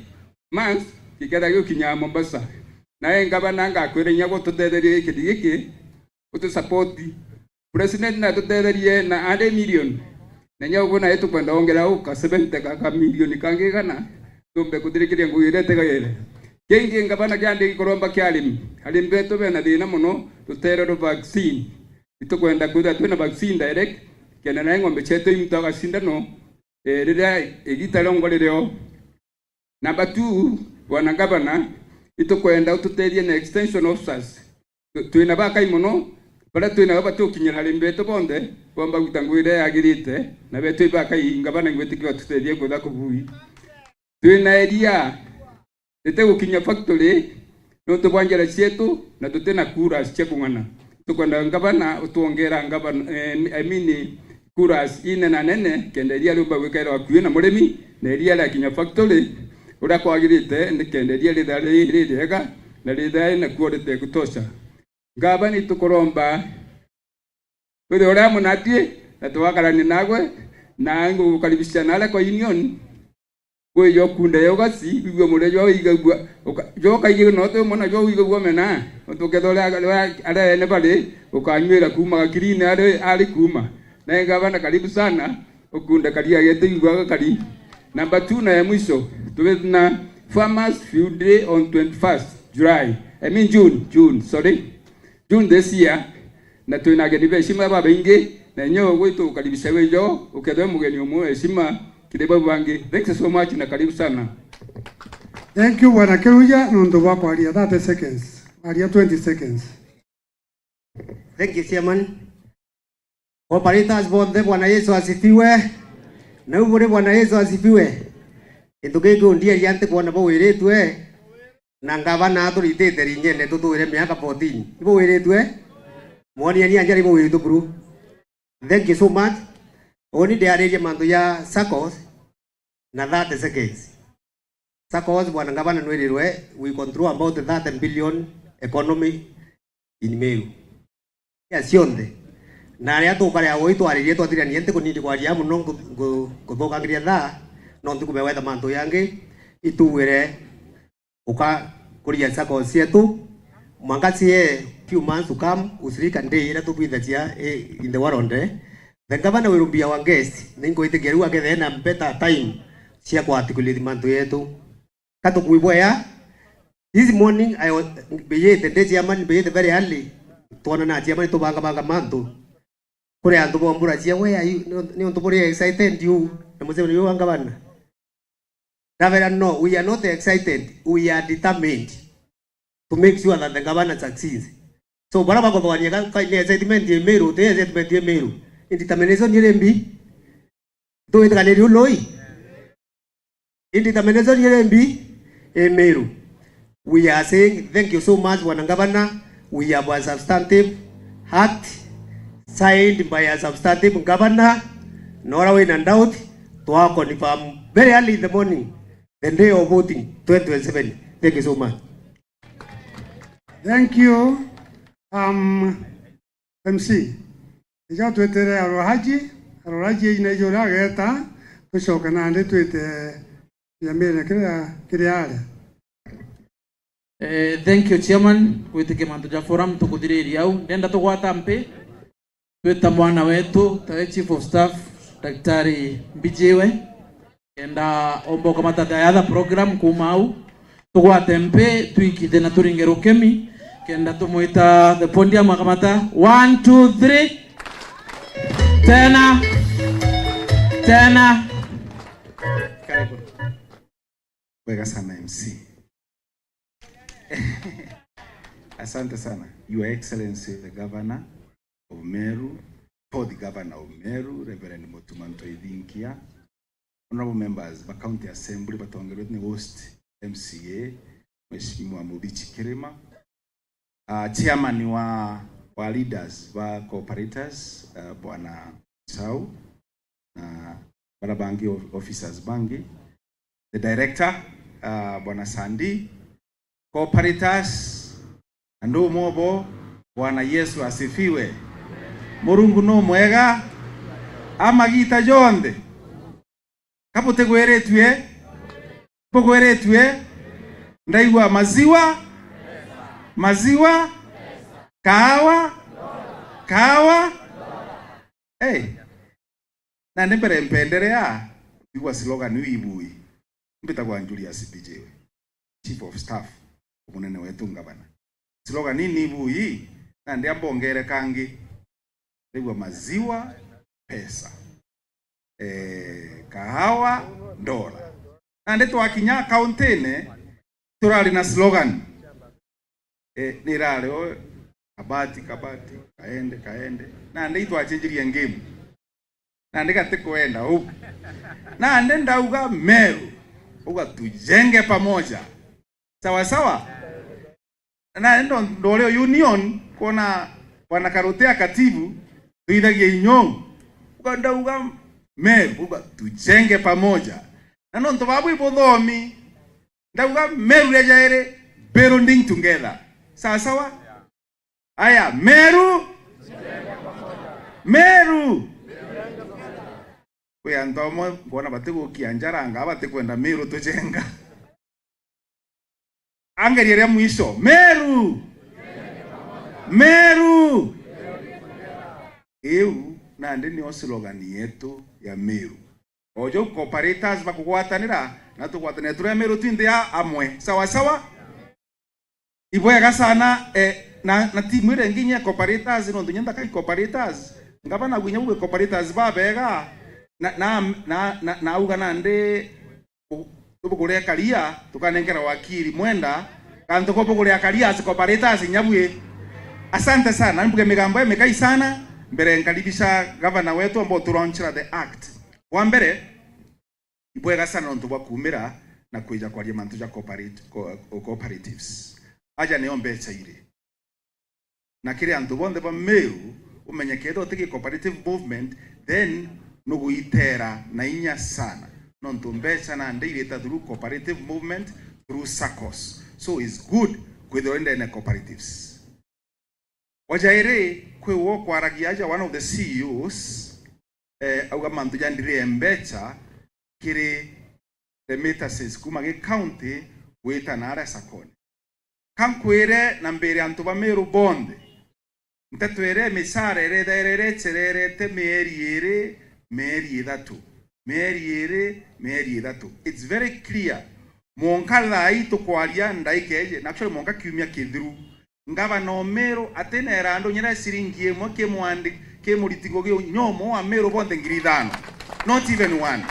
months kiketha gĩũkinya Mombasa. Nawe ngavana ngakwĩra inya gũtũtetheria gĩkĩndi gĩkĩ ũtũ support president na tũtetherie na 100 million na nya ũguo nawe tũkwenda ongera ũka 70 kaka milioni kangĩ gana tumbe kuthirikiria ngui iria ĩtegagĩre. Kĩngĩ, ngavana, kĩandĩki kũromba kĩa arĩmi. Arĩmi betũ bena thĩna mũno tũtererwo vaccine. Itukwenda kwithira twina vaccine direct kenda na ng'ombe chetu imtaga sindano riria igita rongo ririo. Number 2, bwana gavana, itukwenda ututeithie na extension officers. Twina bakai muno baria twina batukinyira arĩmi betu bonthe bomba guita ngui iria yagirite na betu bakai. Ngavana, ngwitikiwa tuteithie kwitha kubui twina iria rite factory nontu bwa njira cietu na tutina kura cia kung'ana. Tukwenda ngavana utuongera ngavana, I mean kuras ine na nene kenda iria riumba gwikairwo hakuhi na murimi na iria rĩakinya factory uria kwagirite ni kenda iria rithaa rĩ rĩega na rithaa rĩna quality ya kutosha. Ngavana, tukuromba withe uria munatie na tuwakarani nagwe na ngukaribisha nale kwa union kwi yo kunda yo gasi igwe mure yo igagua yo kaige no to mona yo igagua mena tuketha uria aria ene bari ukanywira kuma gakirine ari ari kuma na ngavana, karibu sana ukunda karia gete igwa kari. Number 2 na ya mwisho, tuwe na Farmers Field Day on 21st July, I mean June, June, sorry, June this year, na twina ageni heshima ba baingi na nyo gwitu ukaribisha wejo ukethwe mugeni umwe heshima kireba bangi. Thanks so much na karibu sana. Thank you, Bwana Kiruja, nundu wa kwaria 30 seconds. Aria 20 seconds. Thank you, Chairman. Operators bonthe, Bwana Yesu asifiwe. Na ubure Bwana Yesu asifiwe. Kintu giki undia nti kuona bwiritwe na ngavana aturitite rinyene tutwire miaka 14. Ibwiritwe mwonia ni anjari bwiritwe buru. Thank you so much. Oni ndiarĩrie mantu ya SACCOS na 30 seconds. SACCOS, bwana ngavana, nwirirwe we control about 30 billion economy in Meru. Ya cionthe na aria tukaria goi twaririe twatiranie nti kunindi kwaria muno nguthukangiria thaa no ntikumewetha mantu yangi ituwire uka kuria SACCOS cietu mwanka cie few months to come usirika ndi ira tukwitha cia in the world. The governor will be our guest. Ningoitikia riu akethe na better time cia kuarticulate mantu yetu katukuibwea. This morning I was beyete ndi chairman beyete very early tuona na chairman tubanga banga mantu kuri antu bombura cia we are ni untu buri excited you na museme ni wanga bana. Ravera, no, we are not excited, we are determined to make sure that the governor succeeds. So bara bakothwania ka ni excitement ye Meru te excitement ye Meru in determination ye mbi tuitikanirie uloi in determination ye mbi e Meru. We are saying thank you so much, Bwana Governor. We have a substantive act signed by a substantive governor. Nora when in doubt, to confirm very early in the morning, the day of voting, 2027. Thank you so much. Thank you. MC. Ija twetere Arohaji, Arohaji ina ijora geta, tucoka na ndi twite yamire kiria kiria aria. Thank you, Chairman. Gwitikia mantu ja forum tukuthiriria au ndenda tugwata mpi twita mwana wetu tawe Chief of Staff Daktari Mbijiwe kenda ombo kamata the other program kuma au tugwate mpi tuikithe na turinge rukemi kenda tumwita the podium akamata. 1 2 3, tena tena. Karibu. Wega sana, MC. Asante sana. Your Excellency the Governor of Meru, for the Governor of Meru, Reverend Mutuma Ntoithinkia, honorable members ba County Assembly batongerwe ni host MCA Mheshimiwa Mubichi Kirima, chairman wa leaders wa cooperators, Bwana Sau na bara bangi officers bangi, the director, Bwana Sandi, cooperators andu mobo, Bwana Yesu asifiwe. Murungu no mwega amagita jonde kabutegweretwe. Bugweretwe ndaigua maziwa maziwa kahawa kahawa. Hey, na ndembere mpenderea igwa slogan ibui mbitagwa Julius Bijewe Chief of Staff omunene wetu ngabana slogan nini ibui na ndiambongere kangi igwa maziwa pesa kahawa dola. Na ndetwakinya kauntene turari na slogan nirari o kabati kabati kaende kaende na ndi twachenjirie ngemu na ndikate kuenda huko na ndi ndauga Meru uga tujenge pamoja sawa sawa. Na ndo ndoleo union kona wanakarotea katibu tuithagie inyo uga ndauga Meru uga tujenge pamoja na no ntobabu ibothomi ndauga Meru rejaere building together sawa sawa. Aya Meru Meru kwi andu amwe ngona batigukia njaranga batikwenda Meru tujenga angeria ria mwisho Meru Meru eu na ndi nio slogan yetu ya Meru ojo cooperators bakugwatanira na tugwatanira turia Meru twinthe ya amwe sawa sawa. Ibwega sana na timu ire nginya cooperators no ndunya ndaka cooperators ngabana gwinya gwe cooperators babega na na na na uga nande tubukuria karia tukanengera wakili mwenda kanto ko bukuria karia cooperators nyabwe. Asante sana mbuge migambo emekai sana mbere nkaribisha governor wetu ambao tulaunchira the act wa mbere. Ibwega sana ntu bwakumira na kwija kwaria mantu ja cooperatives aja neo mbeca ire na kiri antu bonthe ba Meru umenye ketho tigi cooperative movement then nuguitera na inya sana nontu mbeca na ndeireta through cooperative movement through SACCOs, so it's good kwithira ndene cooperatives. Wajaire kwi wo kwaragia aja one of the CEOs auga mantu jandire mbeca kiri remittances kuma gi county gwita na aria SACCOne kankwire na mbere antu ba Meru bonde ntetwere misara ere chererete mieri iri mieri ithatu mieri iri mieri ithatu. It's very clear monka thai tukwaria ndaikeje na actually monka kiumia kithiru ngavana o Meru atenera andu nyira ciringi imwe kimwandi kimuritigo gi nyomo wa Meru bonde 5,000 not even one.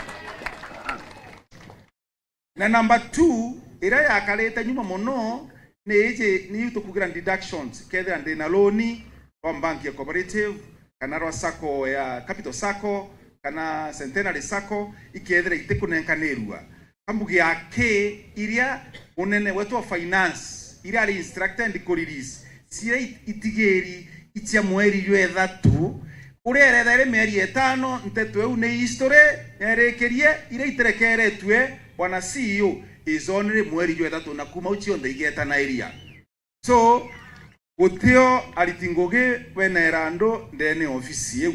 Na number 2 ira yakarite nyuma muno ni ije ni tukugira deductions kethira ndina loan rwa bank ya cooperative kana rwa SACCO ya Capital SACCO kana Centenary SACCO ikethira itikunenkanirua kambugi ya K iria unene wetu wa finance iria ari instructed ku release cira itigeri ichia mweri ywe ithatu uria eretha iri mieri 5 ntetu eu ni history yerekerie iria iterekeretwe bwana CEO is only mweri jwe 3 na kuma uchi onthe igeta na iria. So gutio ariti ngugi wenera andu ndene ofisi eu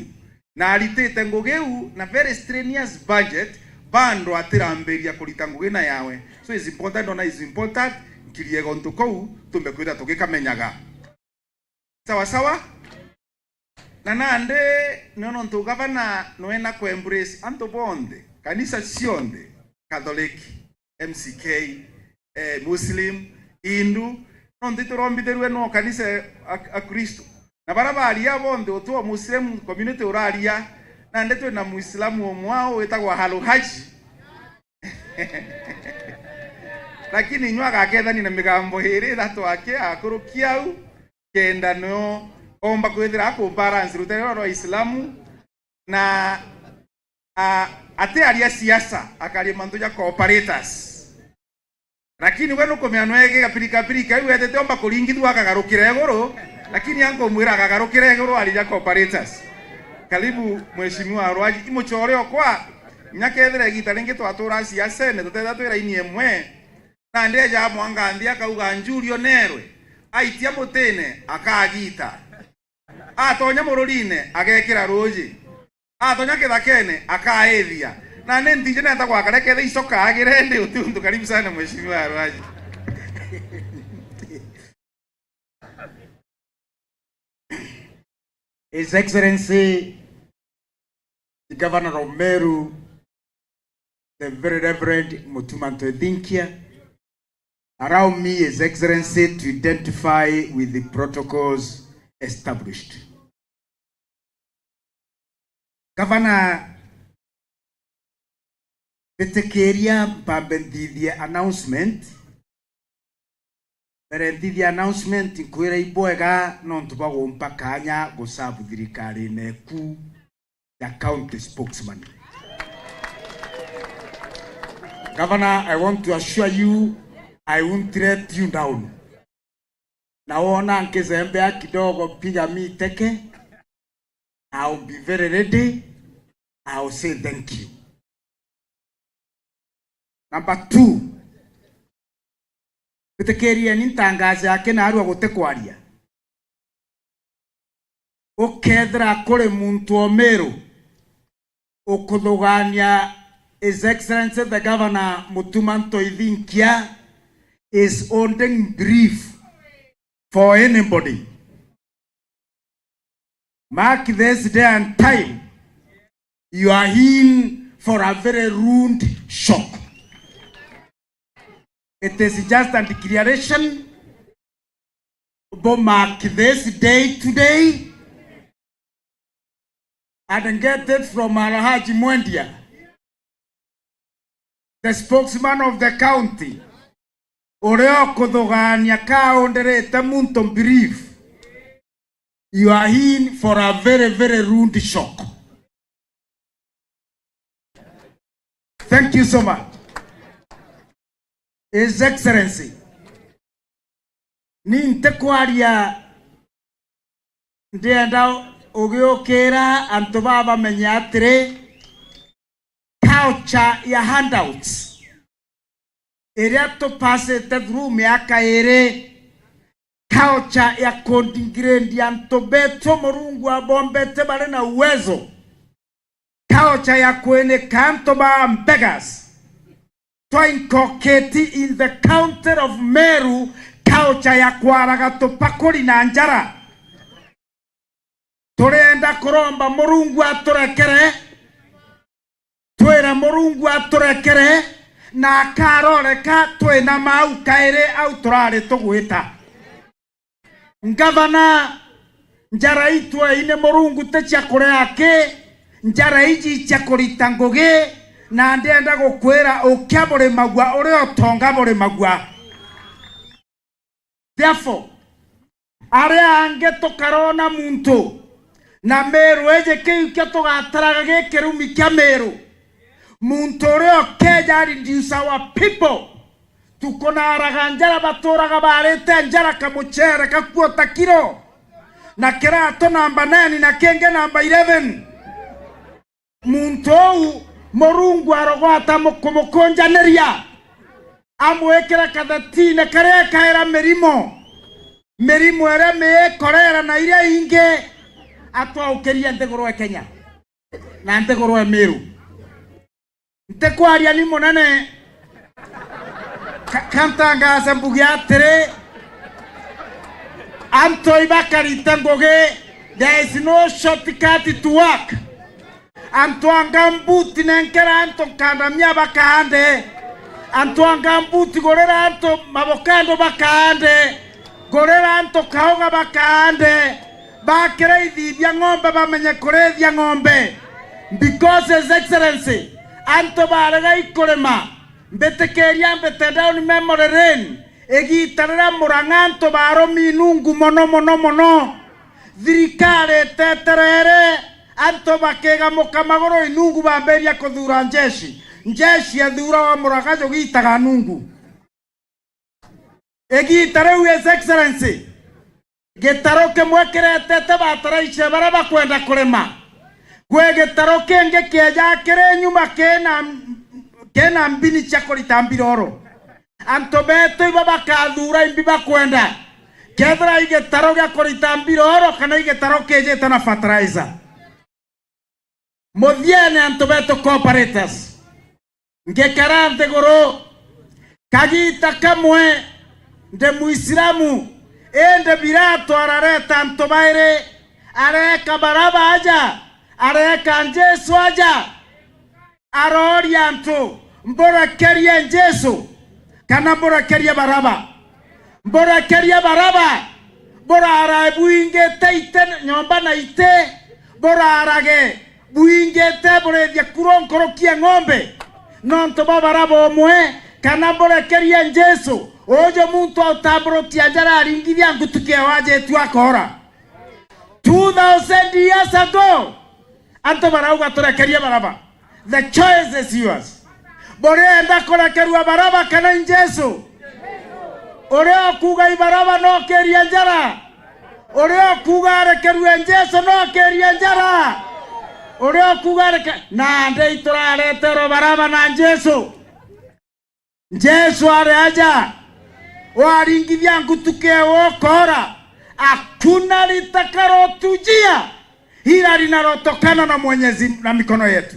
na aritite ngugi eu na very strenuous budget bando atirambiria kurita ngugi na yawe. So is important ona is important nkirie gontu kou tumbe kwira tugikamenyaga sawa sawa. Na nande nono ntu gavana noena ku embrace antu bonde kanisa cionthe Catholic, MCK, Muslim, Hindu nontu turombitherwe no kanisa a Kristo na bara baria bonde utuo Muslim community uraria na ndetwe na Muislamu omwao wetagwa Halo Haji lakini inywa agakethani na migambo iri ithatu ake akurukia au kenda no omba kwithira aku balance rutere rwa Islamu na ate aria siasa akaria mantu ja cooperators lakini we nukumenya nwege gapirika pirika iwe etete omba kuringithwa akagarukira iguru lakini anko mwira akagarukira iguru aria cooperators. Karibu mheshimiwa Rwaji imuchore okwa nyakethira gita ringi twatura siasa ne tutetha twira ini emwe na ndeja mwanga nthi akauga Julio nerwe aitia mutine akagita atonya mururine agekira ruji atonya kithakene akaethia Na nentije nata kwa kareke de isoka agirende utundu. Karibu sana mheshimiwa Arwaji. His Excellency, the Governor of Meru, the Very Reverend Mutuma Ntoithinkia, allow me, His Excellency, to identify with the protocols established. Governor, Betekeria Bambendithia announcement, Berendithia announcement nkwira ibwega nontu bagumpa kanya gusabu thirikari neku ya county spokesman. Governor, I want to assure you I won't let you down. Naona nkizembea kidogo piga mi teke. I'll be very ready. I'll say thank you. Number 2, Bitekeria ni ntangazo yake na arua gutekwaria. Ukethira kuri muntu o Meru ukuthugania His Excellency the Governor Mutuma Ntoithinkia is holding brief for anybody. Mark this day and time, you are in for a very rude shock. It is just a declaration, but mark this day today and get it from Alhaji Mwendia, the spokesman of the county. Oreo kuthugania kaonderete muntu brief. You are in for a very, very rude shock. Thank you so much. His Excellency, ninte kwaria ndienda ugiukira antu baba menya atiri culture ya handouts iria tupasite through miaka iri, culture ya kontingredi antu betu Murungu abombete bari na uwezo, culture ya kweneka antu ba beggars twainculcate in the county of Meru culture ya kwaraga tupakuri na njara. Turenda kuromba Murungu aturekere, twira Murungu aturekere na akaroreka twina mau kaire au turari tugwita. Ngavana njara itwe ine Murungu te cia kurea ki, njara iji cia kurita ngugi, na ndienda gukwira ukia burimagua uria utonga burimagua. Therefore, aria ange tukarona muntu na Meru eje kiu kia tugataraga gikirumi kia Meru muntu uria ukeja reduce our people tukonaraga njara baturaga barite njara kamuchere kakuota kiro na kirato namba 9 na kenge namba 11. Muntu ou Murungu arogwata kumukunjaneria amwikira kathatine karia kaira mirimo mirimo ira miikorera na iria ingi atwaukirie nthiguru e Kenya na nthiguru e Meru. Ntikwaria ni munene kantangaza mbugi atiri antoi bakarita ngugi, there is no shortcut to work. Antuanga mbuti nenkera anto kandamia bakande, antuanga mbuti gorera anto mabokando bakande, gorera anto kaoga bakande, bakere ithithia ng'ombe bamenye kurithia ng'ombe. Because His Excellency anto barega ikurima mbetikeria mbete down memory lane egitarera Murang'a anto baromi nungu mono mono mono thirikari teterere anto bakegamuka maguru inungu bamberia kuthura njeshi njeshi ethura wa Murang'a jugitaga nungu egita riu His Excellency gitaro kimwe kiretete bataraice baria bakwenda kurima gwe gitaro kingi kieja kiri nyuma kina mbini cia kurita mbiroro anto betu ibo bakathura imbi bakwenda kethira igitaro gia kurita mbiroro kana igitaro kijite na fertilizer. Muthiene anto betu cooperators Ngekara nthiguru kagita kamwe nde Muislamu ende Pilato arareta antu bairi areka Baraba aja areka Jesu aja aroria antu mborekerie Jesu kana mborekerie Baraba mborekerie Baraba borara buingete ite nyomba na ite borarage buingete borethia kuronkorokia ng'ombe nonto ba Baraba omwe kana mborekerie Jesu ojo muntu autambũrũkia njara aringithia ngutukia wajetu akora 2000 years ago antu barauga turekerie Baraba. The choice is yours. Borenda kũrekerua Baraba kana Jesu ũrĩa ũkuga Baraba no kĩria njara ũrĩa ũkuga arekerue Jesu no kĩria njara ũrĩa ũkuga areke na ndĩ tũrareterwo Baraba na Jesu. Jesu areaja waringithia ngutuke wokora hakuna litakalotujia ila linalotokana na Mwenyezi na mikono yetu.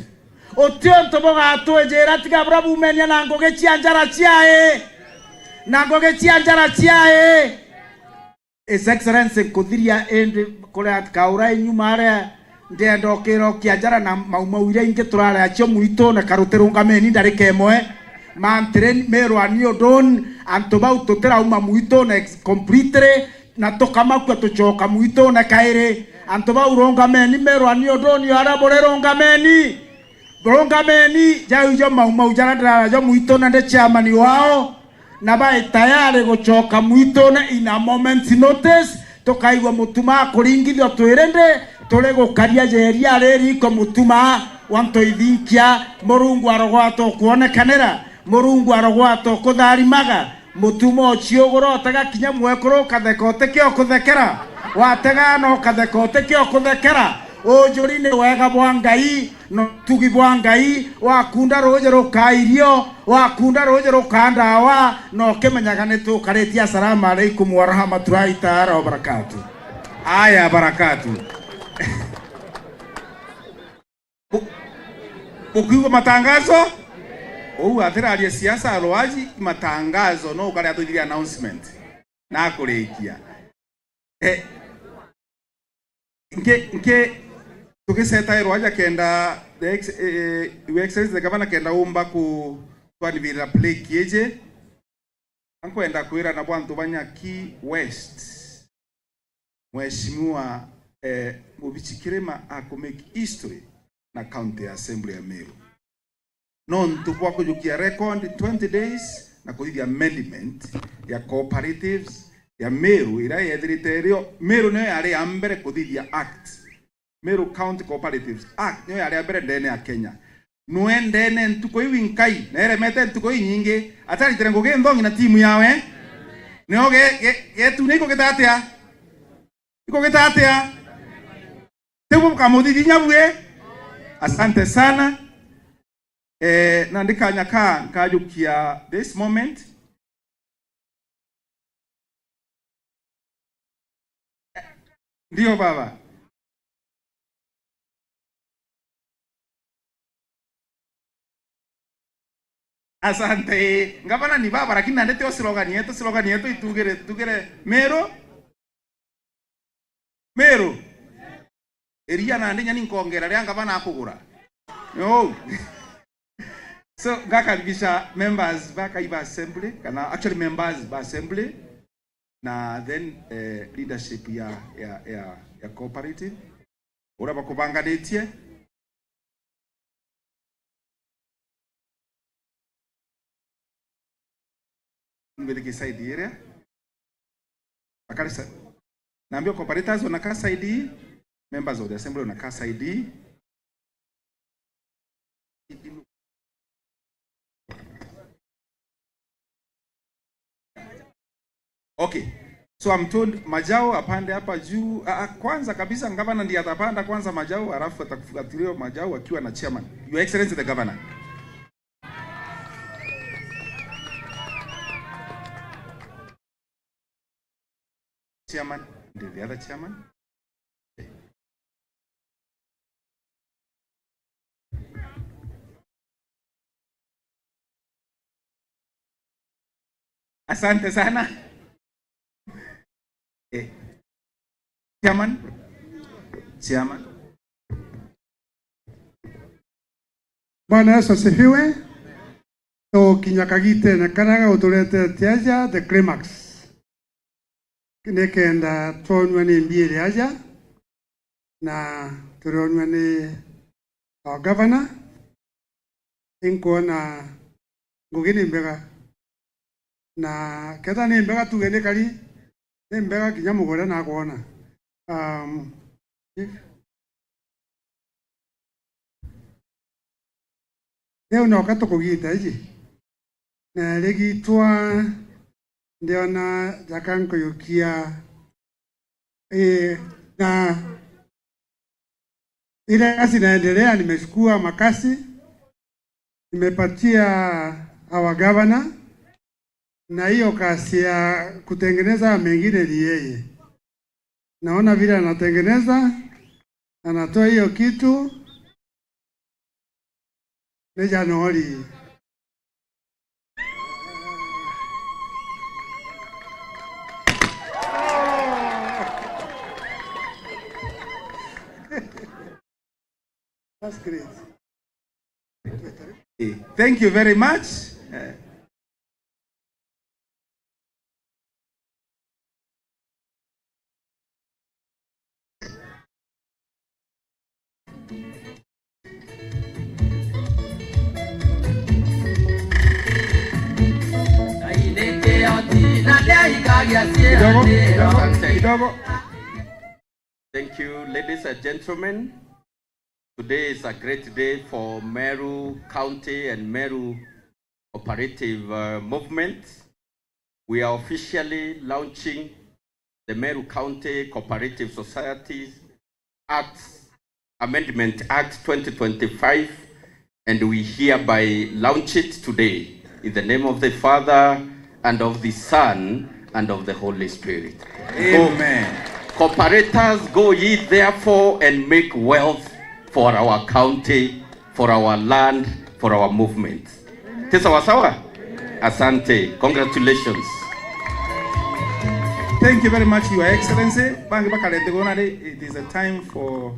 Otio ntoboga atwejera tiga brabu menya na ngoge chia njara chiae na ngoge chia njara chiae. His Excellency kuthiria ende kuria kaura inyuma aria ndendo kiro kia njara na maumau iria ingi turara acio muito na karutirungameni ndarika imwe mantren merwa ni odon antu bau tutirauma muito na completely na tukamakua tucoka muito na kairi antu bau rungameni merwa ni odon aria burirungameni rungameni jau jo maumau jara ndara jo muito na nde chairman wao na bai tayari gucoka muito na ina moment notice tukaigua mutuma kuringithio twirende turi gukaria jeria riri ko mutuma wanto ithinkia Murungu arogwato kuonekanira Murungu arogwato kutharimaga mutuma ucio ugurotega kinya mwekuru ukatheka utike ukuthekera watega no ukatheka utike ukuthekera unjuri ni wega bwa Ngai no tugi bwa Ngai wakunda ruje rukairio wakunda ruje rukandawa no kimenyaga ni tukaritie. Assalamu alaikum wa rahmatullahi taala wa barakatuh. Aya barakatuh. Ukiwa matangazo ou atiraria siasa aloaji matangazo no ukaria tuithiria announcement na kurikia nke tukiseta irwaja kenda the Excellency the Governor kenda umba ku twanivira play kieje ankwenda kwira na bwantu banyaki West Mheshimiwa Mubichikirema ako make history na County Assembly ya Meru non tubwa kujukia record 20 days na kuthithia amendment ya cooperatives ya Meru ira yethirite rio Meru niyo yari ya mbere kuthithia act Meru County Cooperatives Act niyo yari ya mbere ndene ya Kenya nuendene ntuko iwi nkai neremete ntuko inyingi ataritere ngugi nthongi na timu yawe nio getune igugita atia tegu mukamuthithia nyabue. Asante sana. Na ndikanya nkajukia this moment ndio baba. Asante. Ngavana ni baba lakini nandete slogan yetu itugere Meru Meru eria nande nyani nkongera ria ngavana akugura no. So ngakaribisha members bakaiba assembly kana actually members ba assembly na then leadership ya cooperative ura bakubanganitie ngwethe side area bakarisa naambia cooperators wanakaa side, members of the assembly wanakaa side. Okay, so I'm told Majao apande hapa juu. Kwanza kabisa governor ndiye atapanda kwanza Majao, alafu atafuatiliwa Majao akiwa na chairman. Your Excellency the Governor. Chairman, the other chairman. Okay. Asante sana. Chairman. Chairman. Bwana Yesu asifiwe. To kinyakagite na karaga utulete tiaja the climax. Nekenda tuonwe ni mbiere aja na turonwe ni our governor inkuona ngugini mbega na ketha ni mbega tuge ni kari ni mbega kinya mugore na kuona leo no katukugita iji na rigitwa ndiona jakankuyukia na ile kazi inaendelea. Nimechukua makasi, nimepatia our governor, na hiyo kazi ya kutengeneza mengine ni yeye. Naona vile anatengeneza, anatoa hiyo kitu ni Januari. That's great. Thank you very much. Thank you, ladies and gentlemen. Today is a great day for Meru County and Meru Cooperative Movement. We are officially launching the Meru County Cooperative Societies Act, Amendment Act 2025, and we hereby launch it today in the name of the Father, and of the Son, and of the Holy Spirit. Amen. So, cooperators, go ye therefore and make wealth for our county, for our land, for our movement. Tesawasawa? Asante. Congratulations. Thank you very much, Your Excellency. It is a time for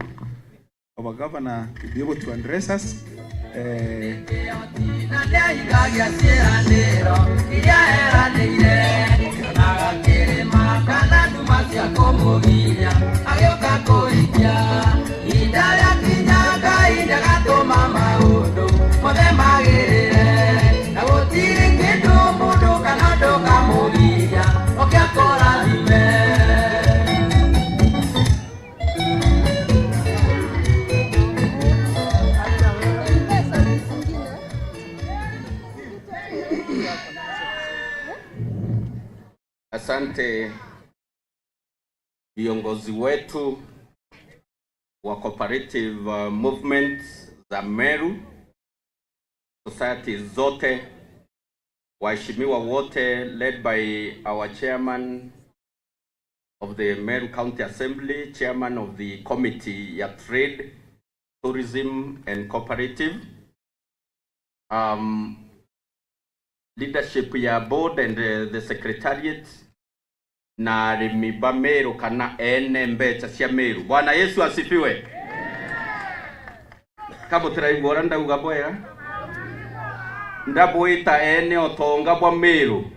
our governor to be able to address us. Asante viongozi wetu wa cooperative movement za Meru, societies zote, waheshimiwa wote, led by our chairman of the Meru County Assembly, chairman of the Committee ya Trade, Tourism and Cooperative, leadership ya board and the secretariat, na arimi ba Meru kana ene mbecha cia Meru. Bwana Yesu asifiwe. Kabo tiraigora ndauga bwega ndabwita ene otonga bwa Meru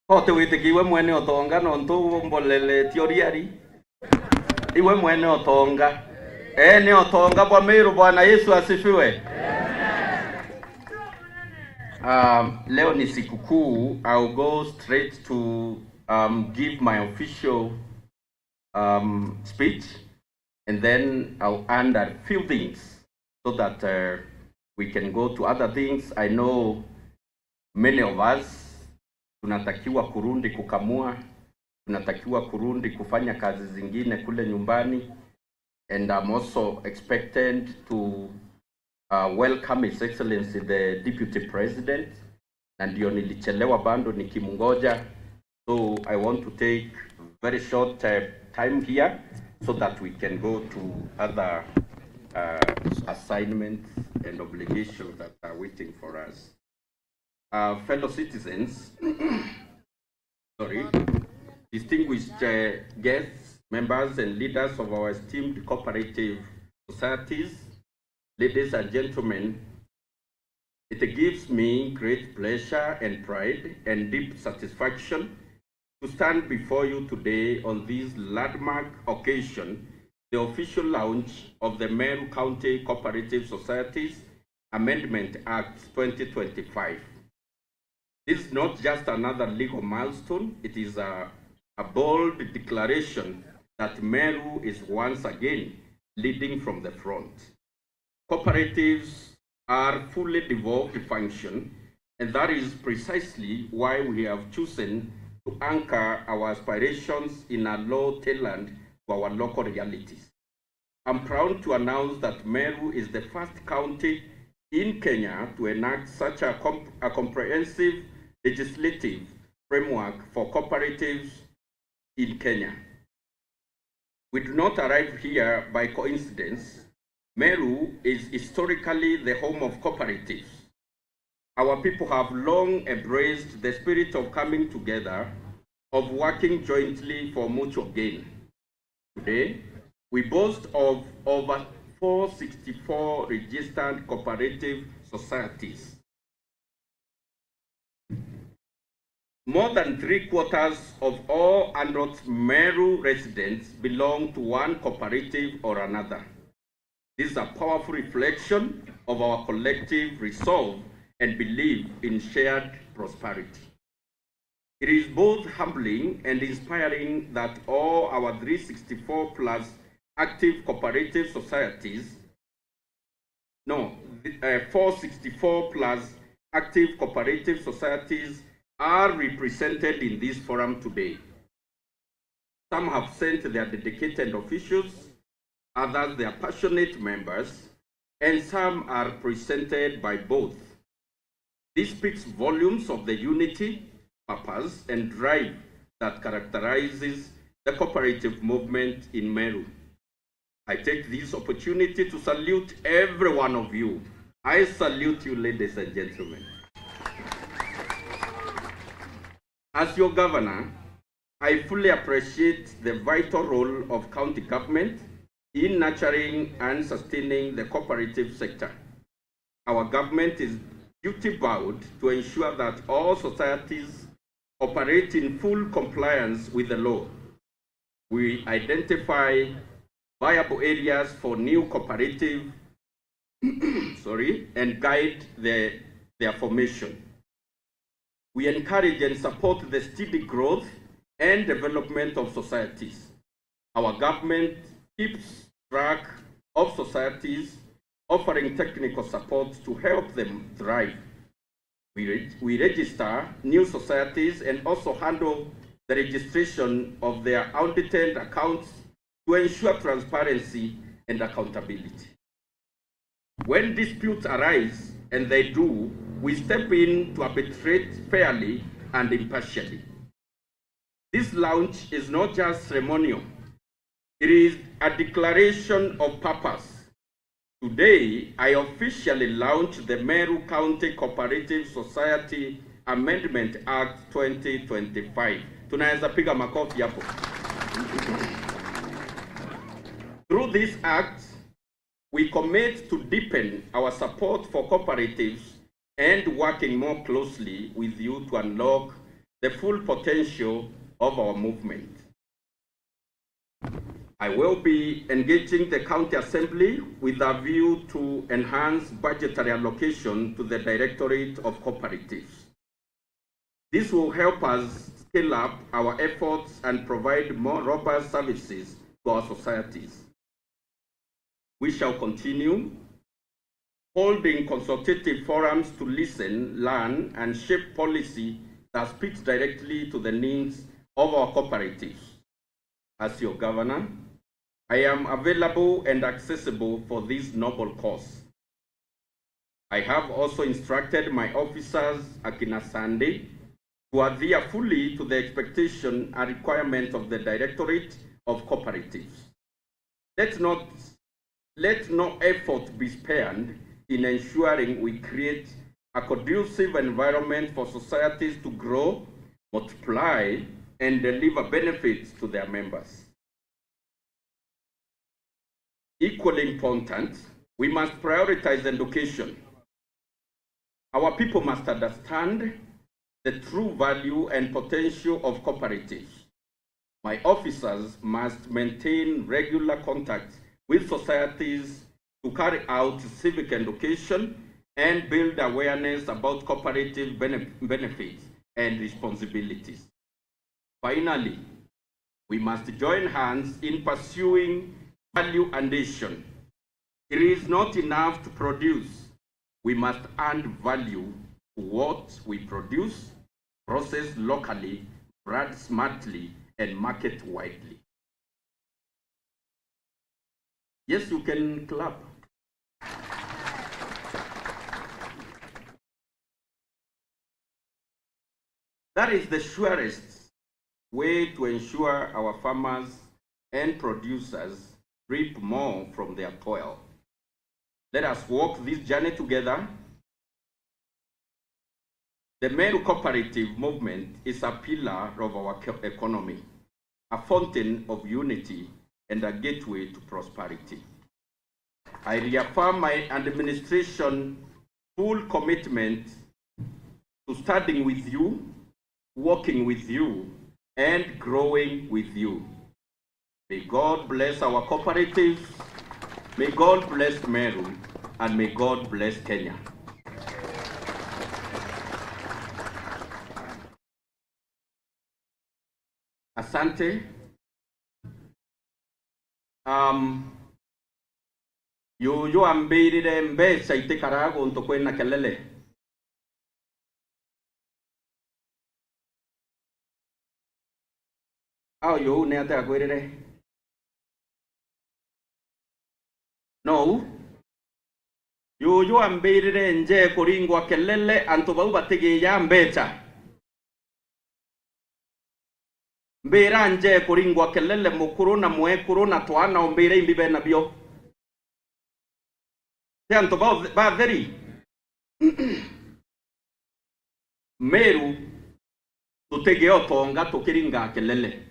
kote witikiwe mwene otonga nontu mbolele tioriari iwe mwene otonga ene otonga bwa Meru. Bwana Yesu asifiwe. Leo ni sikukuu. I'll go straight to give my official speech, and then I'll add a few things so that we can go to other things. I know many of us tunatakiwa kurundi kukamua, tunatakiwa kurundi kufanya kazi zingine kule nyumbani, and I'm also expected to welcome His Excellency the Deputy President, na ndio nilichelewa bando nikimungoja. So I want to take very short time here so that we can go to other assignments and obligations that are waiting for us. Fellow citizens, Sorry, distinguished guests, members and leaders of our esteemed cooperative societies, ladies and gentlemen, it gives me great pleasure and pride and deep satisfaction to stand before you today on this landmark occasion, the official launch of the Meru County Cooperative Societies Amendment Act 2025. This is not just another legal milestone, it is a bold declaration that Meru is once again leading from the front. Cooperatives are fully devolved function, and that is precisely why we have chosen to anchor our aspirations in a law tailored to our local realities. I'm proud to announce that Meru is the first county in Kenya to enact such a comprehensive legislative framework for cooperatives in Kenya. We do not arrive here by coincidence. Meru is historically the home of cooperatives. Our people have long embraced the spirit of coming together, of working jointly for mutual gain. Today, we boast of over 464 registered cooperative societies. More than 3/4 of all Androth Meru residents belong to one cooperative or another. This is a powerful reflection of our collective resolve and belief in shared prosperity. It is both humbling and inspiring that all our 364 plus active cooperative societies, no, 464 plus active cooperative societies are represented in this forum today. Some have sent their dedicated officials, others their passionate members, and some are presented by both. This speaks volumes of the unity, purpose, and drive that characterizes the cooperative movement in Meru. I take this opportunity to salute every one of you. I salute you, ladies and gentlemen. As your governor, I fully appreciate the vital role of county government in nurturing and sustaining the cooperative sector. Our government is duty-bound to ensure that all societies operate in full compliance with the law. We identify viable areas for new cooperative and guide their formation. We encourage and support the steady growth and development of societies. Our government keeps track of societies, offering technical support to help them thrive. We register new societies and also handle the registration of their audited accounts to ensure transparency and accountability. When disputes arise, and they do, we step in to arbitrate fairly and impartially. This launch is not just ceremonial. It is a declaration of purpose. Today, I officially launch the Meru County Cooperative Society Amendment Act 2025. Tunaweza piga makofi hapo. Through this act, we commit to deepen our support for cooperatives and working more closely with you to unlock the full potential of our movement. I will be engaging the County Assembly with a view to enhance budgetary allocation to the Directorate of Cooperatives. This will help us scale up our efforts and provide more robust services to our societies. We shall continue holding consultative forums to listen, learn, and shape policy that speaks directly to the needs of our cooperatives. As your governor, I am available and accessible for this noble cause. I have also instructed my officers, Akina Sande, to adhere fully to the expectation and requirement of the Directorate of Cooperatives. Let no effort be spared in ensuring we create a conducive environment for societies to grow, multiply, and deliver benefits to their members. Equally important, we must prioritize education. Our people must understand the true value and potential of cooperatives. My officers must maintain regular contacts with societies to carry out civic education and build awareness about cooperative benefits and responsibilities. Finally, we must join hands in pursuing value addition. It is not enough to produce. We must add value to what we produce, process locally, brand smartly, and market widely. Yes, you can clap. That is the surest way to ensure our farmers and producers reap more from their toil. Let us walk this journey together. The Meru Cooperative Movement is a pillar of our economy, a fountain of unity, and a gateway to prosperity. I reaffirm my administration's full commitment to standing with you, working with you, and growing with you. May God bless our cooperatives, may God bless Meru, and may God bless Kenya. Asante. Yuyu ambirire mbeca itikaraga guntu kwina kelele. Au yu ni atia kwirire? No. Yuyu ambirire nje kuringwa kelele antu bau batigiya mbeca. Mbira nje kuringwa kelele mukuru na mwekuru na twana umbire imbi bena bio. Te antu batheri. Meru tutege otonga tukiringa kelele.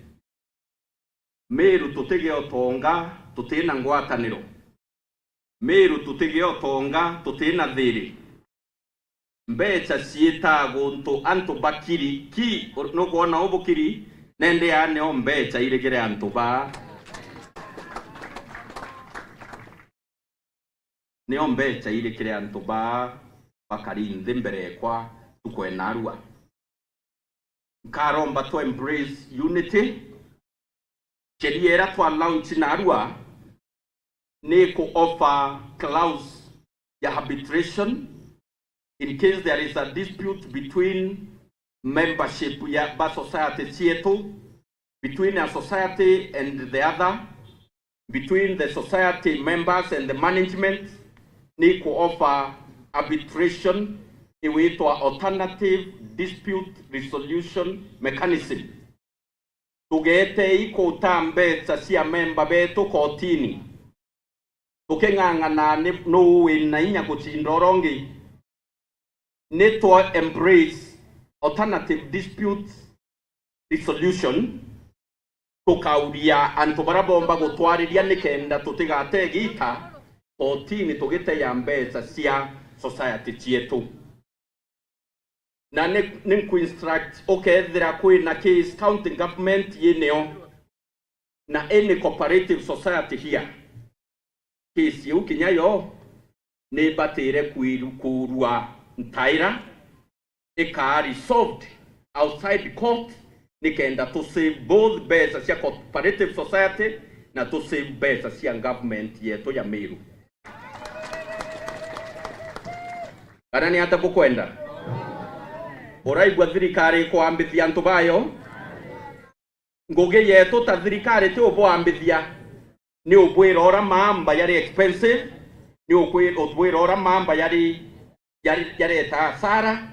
Meru tutege otonga tutina ngwataniro. Meru tutege otonga tutina thiri. Mbeca ciitagwo ntu antu bakiri ki nukuona ubukiri nende ya neo mbeca iregere antu ba neo mbeca irekere antu ba bakari nthi mbere kwa tukwenarua. Nkaromba to embrace unity. Sheria ira twa launch narua ni ku offer clause ya arbitration in case there is a dispute between membership ya ba society cietu, between a society and the other, between the society members and the management, ni ku offer arbitration iwitwa alternative dispute resolution mechanism. Tugete ikuta mbeca cia memba betu kotini tuking'ang'ana no wina inya gucinda urongi, ni twa embrace alternative dispute resolution tukauria antu baria bomba gutwariria nikenda tutigate gita kotini tugiteya mbeca cia society cietu. Na ni instruct ukethira kwina case county government yineo na any cooperative society here case yau kinya yo ni batire kurua ntaira ika resolved outside court nikenda to save both mbeca cia cooperative society na to save mbeca cia government yetu ya Meru. Kana ni ata bukwenda uraigua thirikari kwambithia antu bayo ngugi yetu ta thirikari ti ubwambithia ni ubwira ora mamba yari expensive, ni ubwira ora mamba yari yareta asara,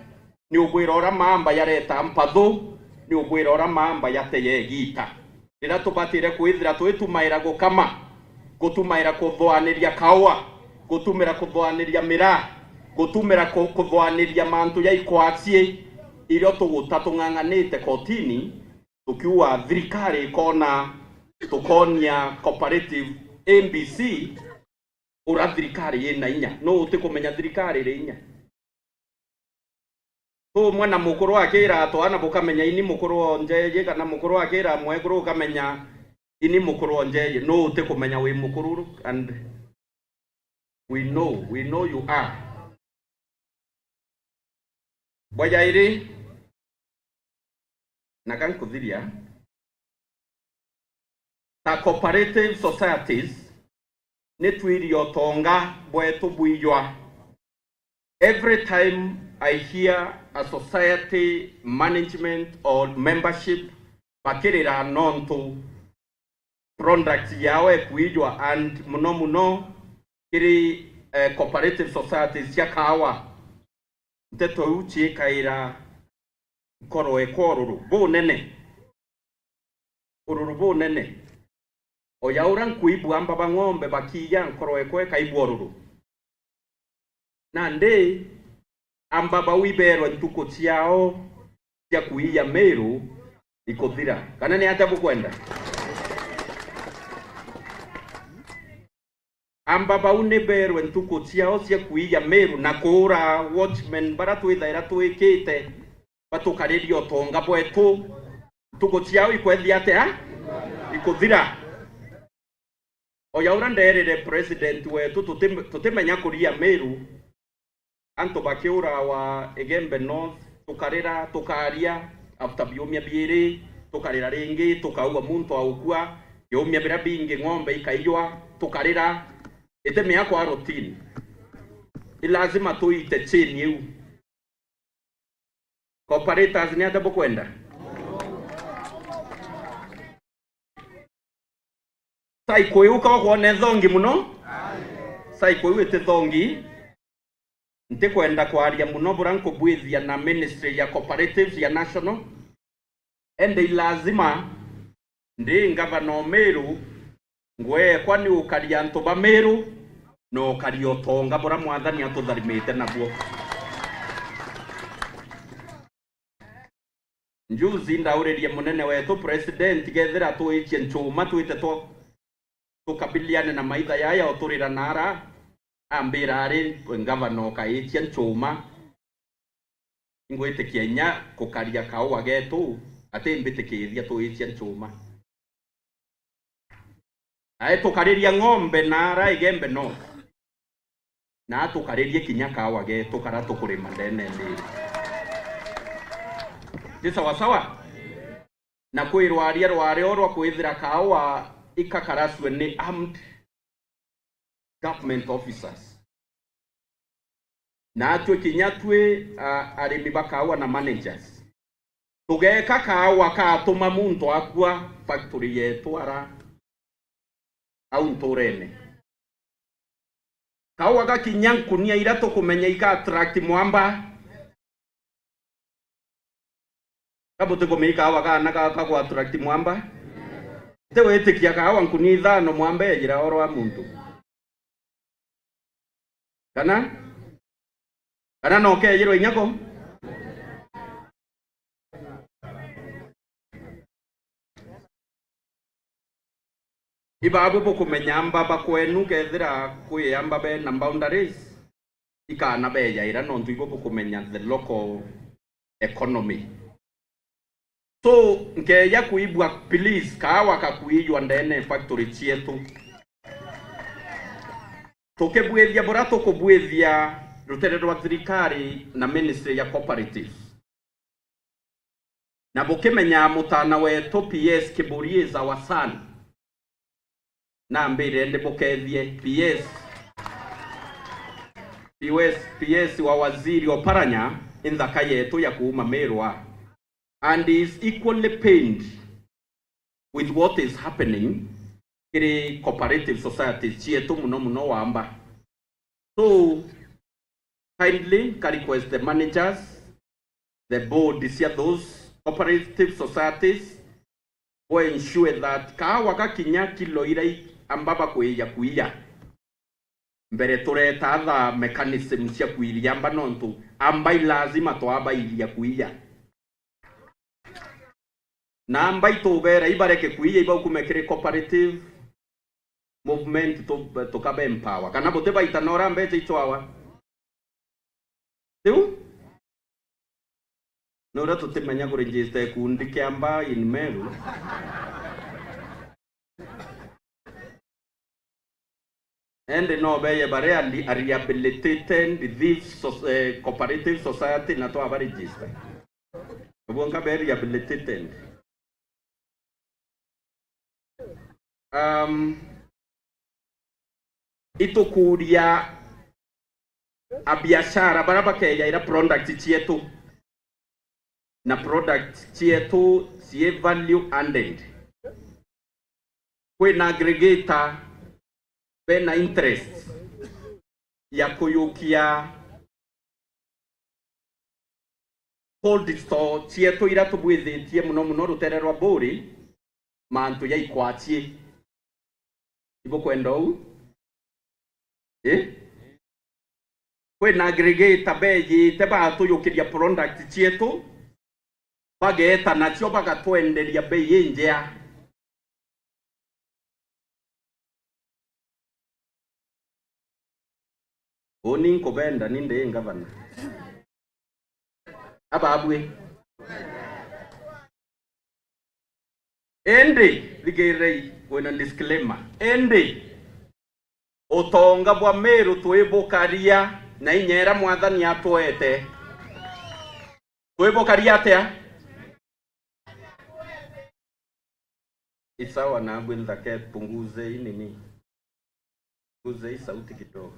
ni ubwira ora mamba yareta mpathu, ni ubwira ora mamba yateye gita. Rira tubatire kwithira twitumaira gukama, gutumaira kuthwaniria kawa, gutumira kuthwaniria miraa, gutumira kuthwaniria mantu ya ikwacie. Irio tuguta tung'ang'anite kotini tukiuga thirikari ikona tukonia cooperative ABC ura thirikari ina inya no utikumenya thirikari iri inya tu mwana mukuru akira twana bukamenya ini mukuru njeje kana mukuru akira mwekuru ukamenya ini mukuru njeje no utikumenya wi mukuru and we know you are bwajairi na kankuthiria ta cooperative societies ni twirio tonga bwetu bwijwa. Every time I hear a society management or membership bakirira nontu product yawe kuijwa and muno muno kiri cooperative societies cia kawa nteto uchi kaira koro ekoruru bu nene ururu bu nene oyaura nkuibu amba bang'ombe bakiya nkoro ekwe kaibu oruru na nde amba bawiberwa ntuko ciao cia kuiya Meru ikuthira kana ni ata bukwenda amba baune berwe ntuko ciao cia kuiya Meru na kura watchmen bara twithaira twikite batukariria utonga bwetu ntuko ciao ikwethia atia ikuthira oyaura nderire president wetu tutimenya kuria Meru anto bakiura wa Igembe North tukarira tukaria after biumia biiri tukarira ringi tukauga muntu aukua biumia bira bingi ng'ombe ikaiywa tukarira itemea kwa routine ilazima tuite chain iu cooperators ni adabu kwenda sai kwiuka kwone thongi muno sai kwiu ite thongi ntikwenda kwaria muno bura nkubwithia na ministry ya cooperatives ya national ende lazima ndi ngavana Meru ngwe kwani ukaria antu ba Meru no ukaria utonga bura mwathani atutharimite naguo njuzi ndauririe munene wetu president gethira tuichie nchuma twite tukabiliane na maitha yaya uturira nara ambira ari ngavana ukaichia nchuma ngwitikia nya kukaria kaua getu ati mbitikithia tuichia nchuma ae tukariria ng'ombe nara Igembe no na tukaririe kinya kaua getu kara tukurima ndene mbiri ti sawasawa na kwirwaria rwari orwa kwithira kaua ikakaraswe ni armed government officers na atwe kinya twe arimi bakawa na managers tugeka kawa katuma muntu akua factory yetu ara au nturene kawa gakinya nkunia ira tukumenya ika attract mwamba kabutukumenya kawa kana ka attract mwamba te wetikia kawa nkunia ithano mwamba ejira oro wa muntu kana kana no kejirwo inyako ibabu bukumenya amba bakwenu kethira kwi amba be na boundaries ikana beja ira nontu ibo bukumenya the local economy so nkeya kuibwa please kawa kakuiywa ndene factory chietu tukebwethia bura tukubwethia rutere rwa thirikari na ministry ya cooperatives na bukimenya mutana wetu PS Kiburi is our son na mbire ndi bukethie PS wa waziri Oparanya inthaka yetu ya kuuma Merwa and is equally pained with what is happening kiri cooperative societies chietu muno muno wamba. So kindly can request the managers, the board cia those cooperative societies go ensure that kawa gakinya kilo ira ambaba kuiya kuiya mbere tureta tha mechanism cia kuiria amba nontu amba lazima twaba iria kuiya Na mbaitubera ibareke kuiya ibaukumekere cooperative movement tukabe empower kana bote baitanora mbeche ichwawa tiu nora tutimenya kuregister kundi kiamba in Meru. Ende no beye bare a rehabilitated this cooperative society na to register. Obonga be rehabilitated. Itukuria a biashara baraba keya ira product chietu na product chietu sie value added. Kwina aggregator bena interest ya kuyukia cold store chietu ira tubwithitie muno muno rutere rwa mburi mantu ya ikwachie ibukwenda ou kwina aggregator bejite batuyukiria product chietu bageta nacio bagatwenderia bei injea. Oni nkobenda ninde ngavana ababwe ende ligerei wena disclaimer ende utonga bwa Meru twibukaria na inyera mwathani atwete twibukaria atia isawa na bwinda punguze inini punguze sauti kidogo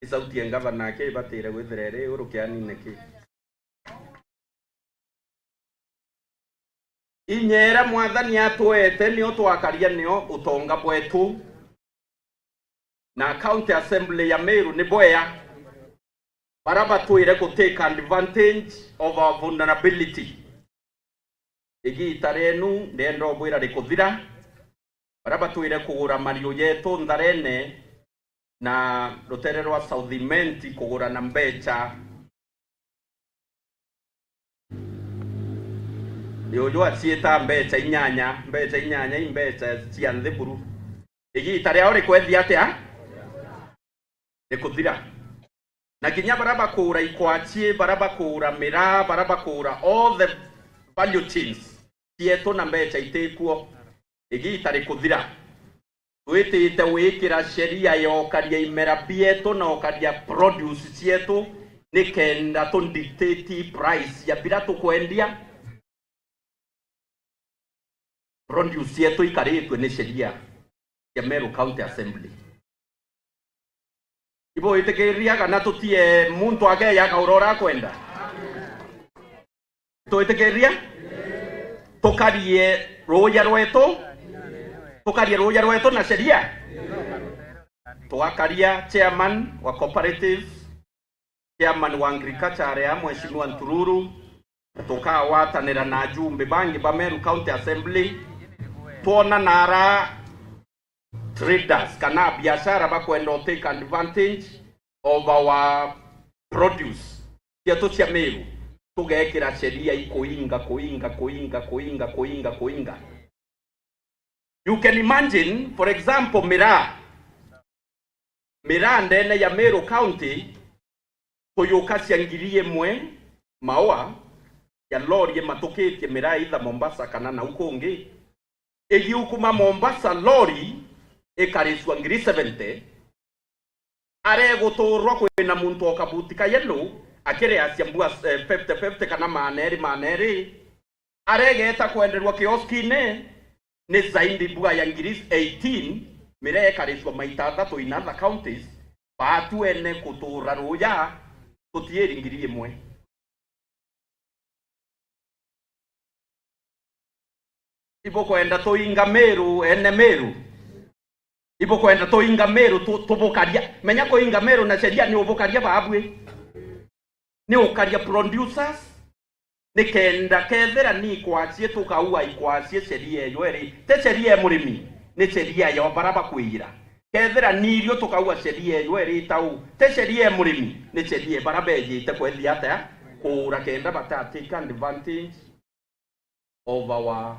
isauti ya ngavana ake ibatire gwitherere urukianine ki inyera mwathani atwete nio twakaria nio utonga bwetu na county assembly ya Meru ni boya baraba twire ku take advantage of our vulnerability igita renu ndendo bwira rikuthira baraba twire kugura mario yetu ntharene na rutere rwa Southimenti kugura na mbecha yoyo acieta mbecha inyanya imbecha cia nthiburu igita riao rikwethia atia rikuthira na kinya baraba kura ikwachie baraba kura miraa baraba kura all the value chains cietu na mbecha itikuo igita rikuthira twitite wikira sheria yokaria imera bietu na okaria produce cietu ni kenda tu dictate price ya bira tukwendia produce yetu ikaritwe ni sheria ya Meru County Assembly ibo itekeria kana tutie muntu ake ya kaurora kwenda twitekeria tukarie ruya rwetu tukaria ruya rwetu na sheria twakaria chairman wa cooperatives chairman wa agriculture ya mheshimiwa Ntururu tukawatanira na jumbe bangi ba Meru County Assembly tuona nara traders kana biashara bakwenda take advantage of our produce yetu cia Meru tugekira sheria ikuinga kuinga kuinga kuinga kuinga kuinga. You can imagine, for example, miraa ndene ya Meru County tuyuka cia 1,000 maua ya lori matukitie miraa itha Mombasa kana na uko ungi igiukuma Mombasa lori ikariswa 70 areguturwa kwina muntu okabuti ka yellow akiria mbua 50-50 kana maneri aregeta kwenderwa kioski-ini ni zaidi mbua ya 18 miraa ikariswa maita athatu in other counties batu ene kutura ruya tutieri 1,000. Ibo kwenda tuinga Meru ene Meru ibo kwenda tuinga Meru tubukaria menya kuinga Meru na sheria ni ubukaria babwe ni ukaria producers ni kenda kethera ni kwachie tukaua ikwachie sheria eyo eri te sheria murimi ni sheria ya baraba kuira kethera ni irio tukaua sheria eyo eri tau te sheria murimi ni sheria baraba ejite kwethia atia kura kenda bata take advantage of our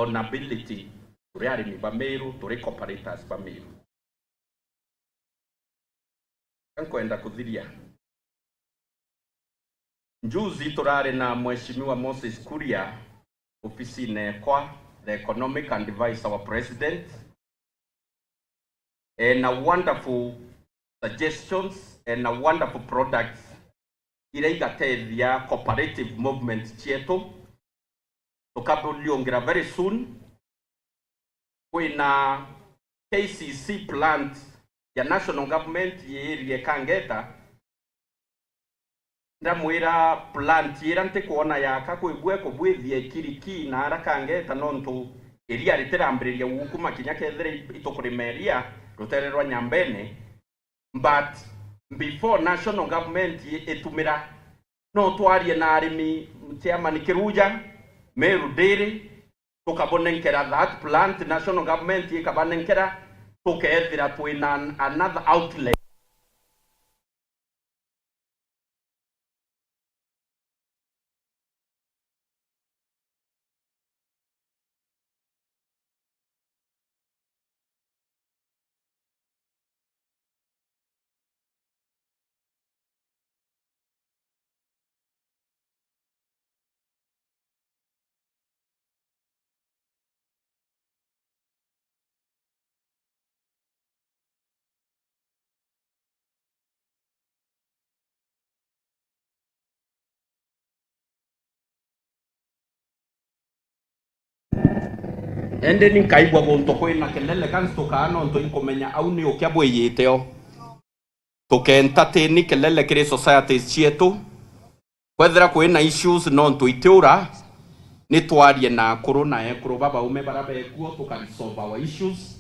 vulnerability turi arimi ba Meru, turi cooperators ba Meru. Nkwenda kuthiria njuzi turari na Mheshimiwa Moses Kuria ofisine kwa the economic and vice our president, and a wonderful suggestions and a wonderful products ira igatethia cooperative movement chietu tukabuliongera very soon. Kwina KCC plant ya national government yerie Kangeta, ndamwira plant ira ntikuona yaka kwigwe kubwithie kiriki na ara Kangeta nontu iria ritirambiriria guku makinya kethere itukurimeria rutere rwa Nyambene, but before national government itumira no twarie na arimi chairman Kiruja Meru Dairy tukabonenkera that plant national government ikabanenkera tukethira twina another outlet. Ende ni nkaigua guntu kwina kelele kanstukaa nontu inkumenya au ni ukia bwiyite o tukentatini kelele kiri societies cietu kwethira kwina issues nontu itiura ni twarie na akuru na ekuru baba ume bara bekuo tukaresolve our issues.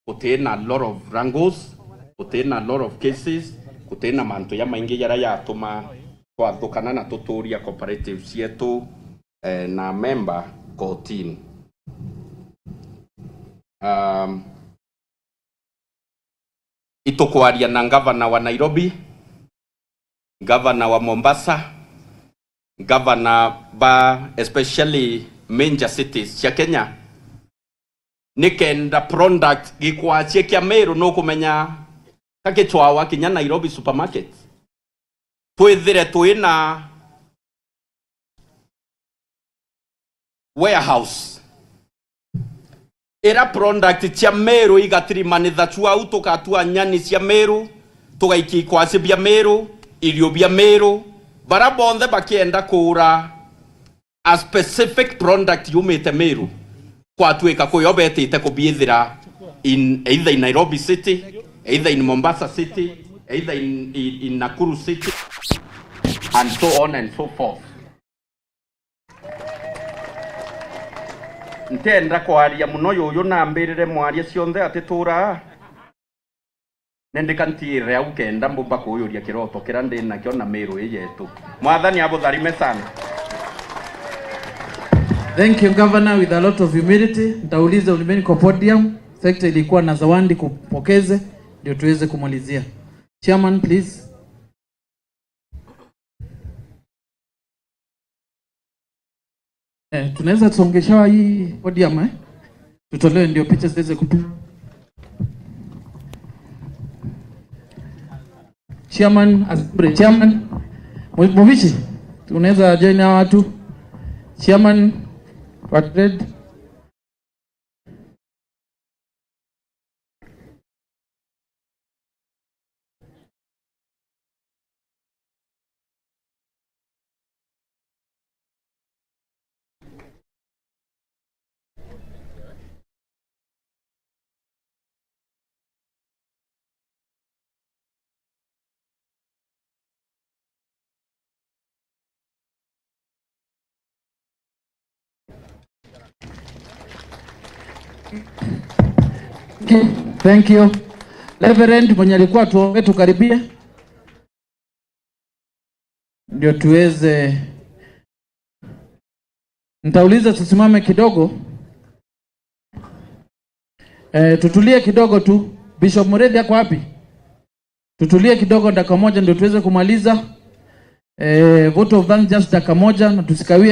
Kutina a lot of wrangles, kutina a lot of cases, kutina mantu ya maingi yara yatuma twathukana na tuturia cooperative cietu na member 14. Itukwaria na gavana wa Nairobi, gavana wa Mombasa, gavana ba especially major cities cia Kenya nikenda product gikwachie kia Meru no kumenya kakichwawa kinya Nairobi supermarket twithire twina warehouse era product cia Meru igatirimanitha chua tukatua nyani cia Meru tugaikia ikwasi bia Meru irio bia Meru bara bonthe bakienda kura a specific product yumite Meru kwatuika kuyo betite kubiithira in either in Nairobi city, either in Mombasa city, either in Nakuru city, and so on and so forth. Ntenda kwaria muno yuyu nambirire mwaria cionthe ati tura nendikantire au kenda mbumba kuyuria kiroto kira ndi nakio na Meru yetu. Mwathani abutharime sana. Thank you Governor, with a lot of humility. Nitauliza ulimeni kwa podium. Sekta ilikuwa na zawadi kupokeze ndio tuweze kumalizia. Chairman please. Tunaweza tusongeshawa hii podium Tutolewe ndio picha ziweze kutu. Chairman, Chairman Mubishi, tunaweza join hawa watu. Chairman Red. Okay, thank you. Reverend mwenye alikuwa tuombe tukaribie ndio tuweze. Nitauliza tusimame kidogo. Tutulie kidogo tu. Bishop Muredhi ako wapi? Tutulie kidogo dakika moja ndio tuweze kumaliza. Vote of thanks just dakika moja na tusikawie.